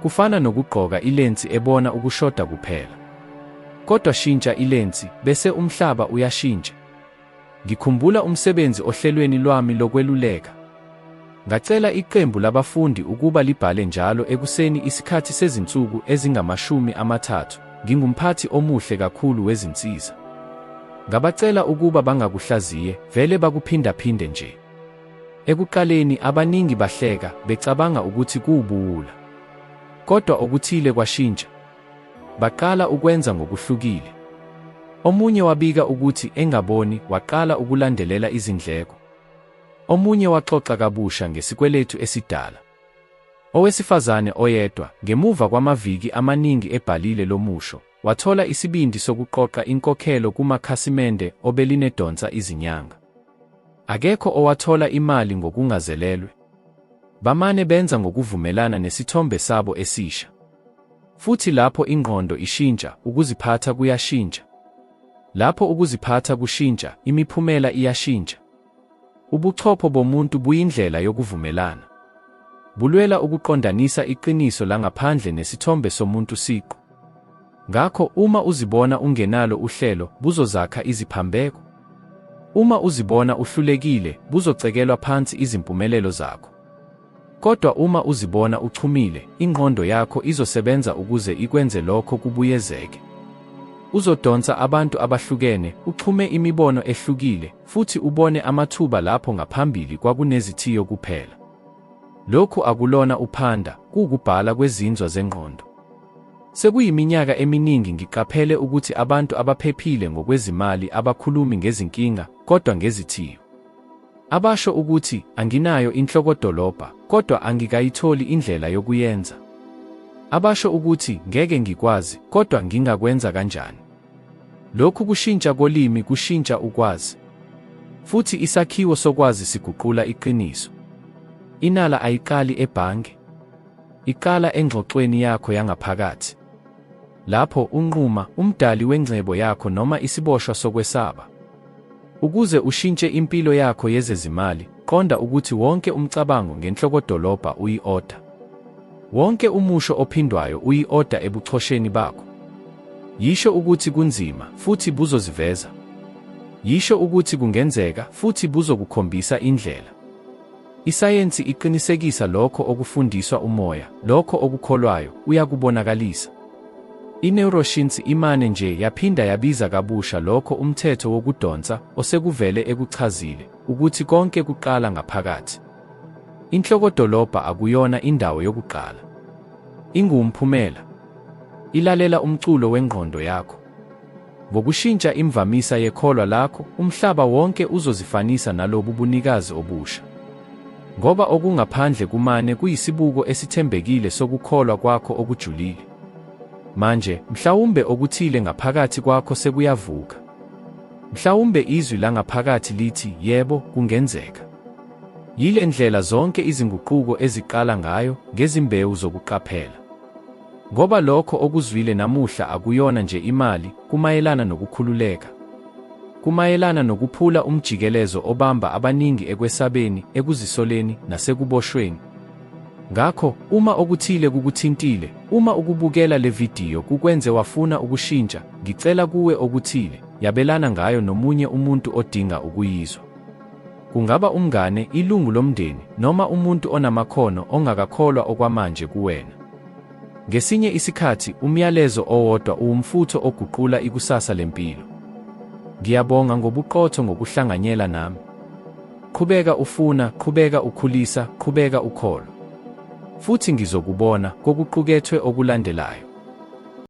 Kufana nokugqoka ilensi ebona ukushoda kuphela. Kodwa shintsha ilensi, bese umhlaba uyashintsha. Ngikhumbula umsebenzi ohlelweni lwami lokweluleka. Ngacela iqembu labafundi ukuba libhale njalo ekuseni isikhathi sezinsuku ezingama-30, Ngingumphathi omuhle kakhulu wezinsiza. Ngabacela ukuba bangakuhlaziye, vele bakuphindaphinde nje. Ekuqaleni, abaningi bahleka, becabanga ukuthi kuwubuwula. Kodwa okuthile kwashintsha. Baqala ukwenza ngokuhlukile. Omunye wabika ukuthi, engaboni, waqala ukulandelela izindleko. Omunye waxoxa kabusha ngesikweletu esidala. Owesifazane oyedwa, ngemuva kwamaviki amaningi ebhalile lo musho, wathola isibindi sokuqoqa inkokhelo kumakhasimende obelinedonsa izinyanga. Akekho owathola imali ngokungazelelwe. Bamane benza ngokuvumelana nesithombe sabo esisha. Futhi lapho ingqondo ishintsha, ukuziphatha kuyashintsha. Lapho ukuziphatha kushintsha, imiphumela iyashintsha. Ubuchopho bomuntu buyindlela yokuvumelana. Bulwela ukuqondanisa iqiniso langaphandle nesithombe somuntu siqu. Ngakho, uma uzibona ungenalo uhlelo, buzozakha iziphambeko. Uma uzibona uhlulekile, buzocekelwa phansi izimpumelelo zakho. Kodwa uma uzibona uchumile, ingqondo yakho izosebenza ukuze ikwenze lokho kubuyezeke. Uzodonsa abantu abahlukene, uxhume imibono ehlukile, futhi ubone amathuba lapho ngaphambili kwakunezithiyo kuphela. Lokhu akulona uphanda, kuwukubhala kwezinzwa zengqondo. Sekuyiminyaka eminingi ngiqaphele ukuthi abantu abaphephile ngokwezimali abakhulumi ngezinkinga, kodwa ngezithiyo. Abasho ukuthi, Anginayo inhlokodolobha, kodwa angikayitholi indlela yokuyenza. Abasho ukuthi, Ngeke ngikwazi, kodwa ngingakwenza kanjani? Lokhu kushintsha kolimi kushintsha ukwazi. Futhi isakhiwo sokwazi siguqula iqiniso. Inala ayiqali ebhange. Iqala engxoxweni yakho yangaphakathi. Lapho unquma, umdali wengcebo yakho noma isiboshwa sokwesaba. Ukuze ushintshe impilo yakho yezezimali, qonda ukuthi wonke umcabango ngenhlokodolobha uyi-oda. Wonke umusho ophindwayo uyi-oda ebuchosheni bakho. Yisho ukuthi kunzima, futhi buzoziveza. Yisho ukuthi kungenzeka, futhi buzokukhombisa indlela. Isayensi iqinisekisa lokho okufundiswa umoya, lokho okukholwayo, uyakubonakalisa. I-neuroscience imane nje yaphinda yabiza kabusha lokho umthetho wokudonsa osekuvele ekuchazile, ukuthi konke kuqala ngaphakathi. Inhlokodolobha akuyona indawo yokuqala. Inguwumphumela. Ilalela umculo wengqondo yakho. Ngokushintsha imvamisa yekholwa lakho, umhlaba wonke uzozifanisa nalobu bunikazi obusha. Ngoba okungaphandle kumane kuyisibuko esithembekile sokukholwa kwakho okujulile. Manje, mhlawumbe okuthile ngaphakathi kwakho sekuyavuka. Mhlawumbe izwi langaphakathi lithi, Yebo, kungenzeka. Yile ndlela zonke izinguquko eziqala ngayo, ngezimbewu zokuqaphela. Ngoba lokho okuzwile namuhla akuyona nje imali, kumayelana nokukhululeka. Kumayelana nokuphula umjikelezo obamba abaningi ekwesabeni, ekuzisoleni, nasekuboshweni. Ngakho, uma okuthile kukuthintile, uma ukubukela le vidiyo kukwenze wafuna ukushintsha, ngicela kuwe okuthile, yabelana ngayo nomunye umuntu odinga ukuyizwa. Kungaba umngane, ilungu lomndeni, noma umuntu onamakhono ongakakholwa okwamanje kuwena. Ngesinye isikhathi, umyalezo owodwa uwumfutho oguqula ikusasa lempilo. Ngiyabonga ngobuqotho ngokuhlanganyela nami. Qhubeka ufuna, qhubeka ukhulisa, qhubeka ukholwa. Futhi ngizokubona kokuqukethwe okulandelayo.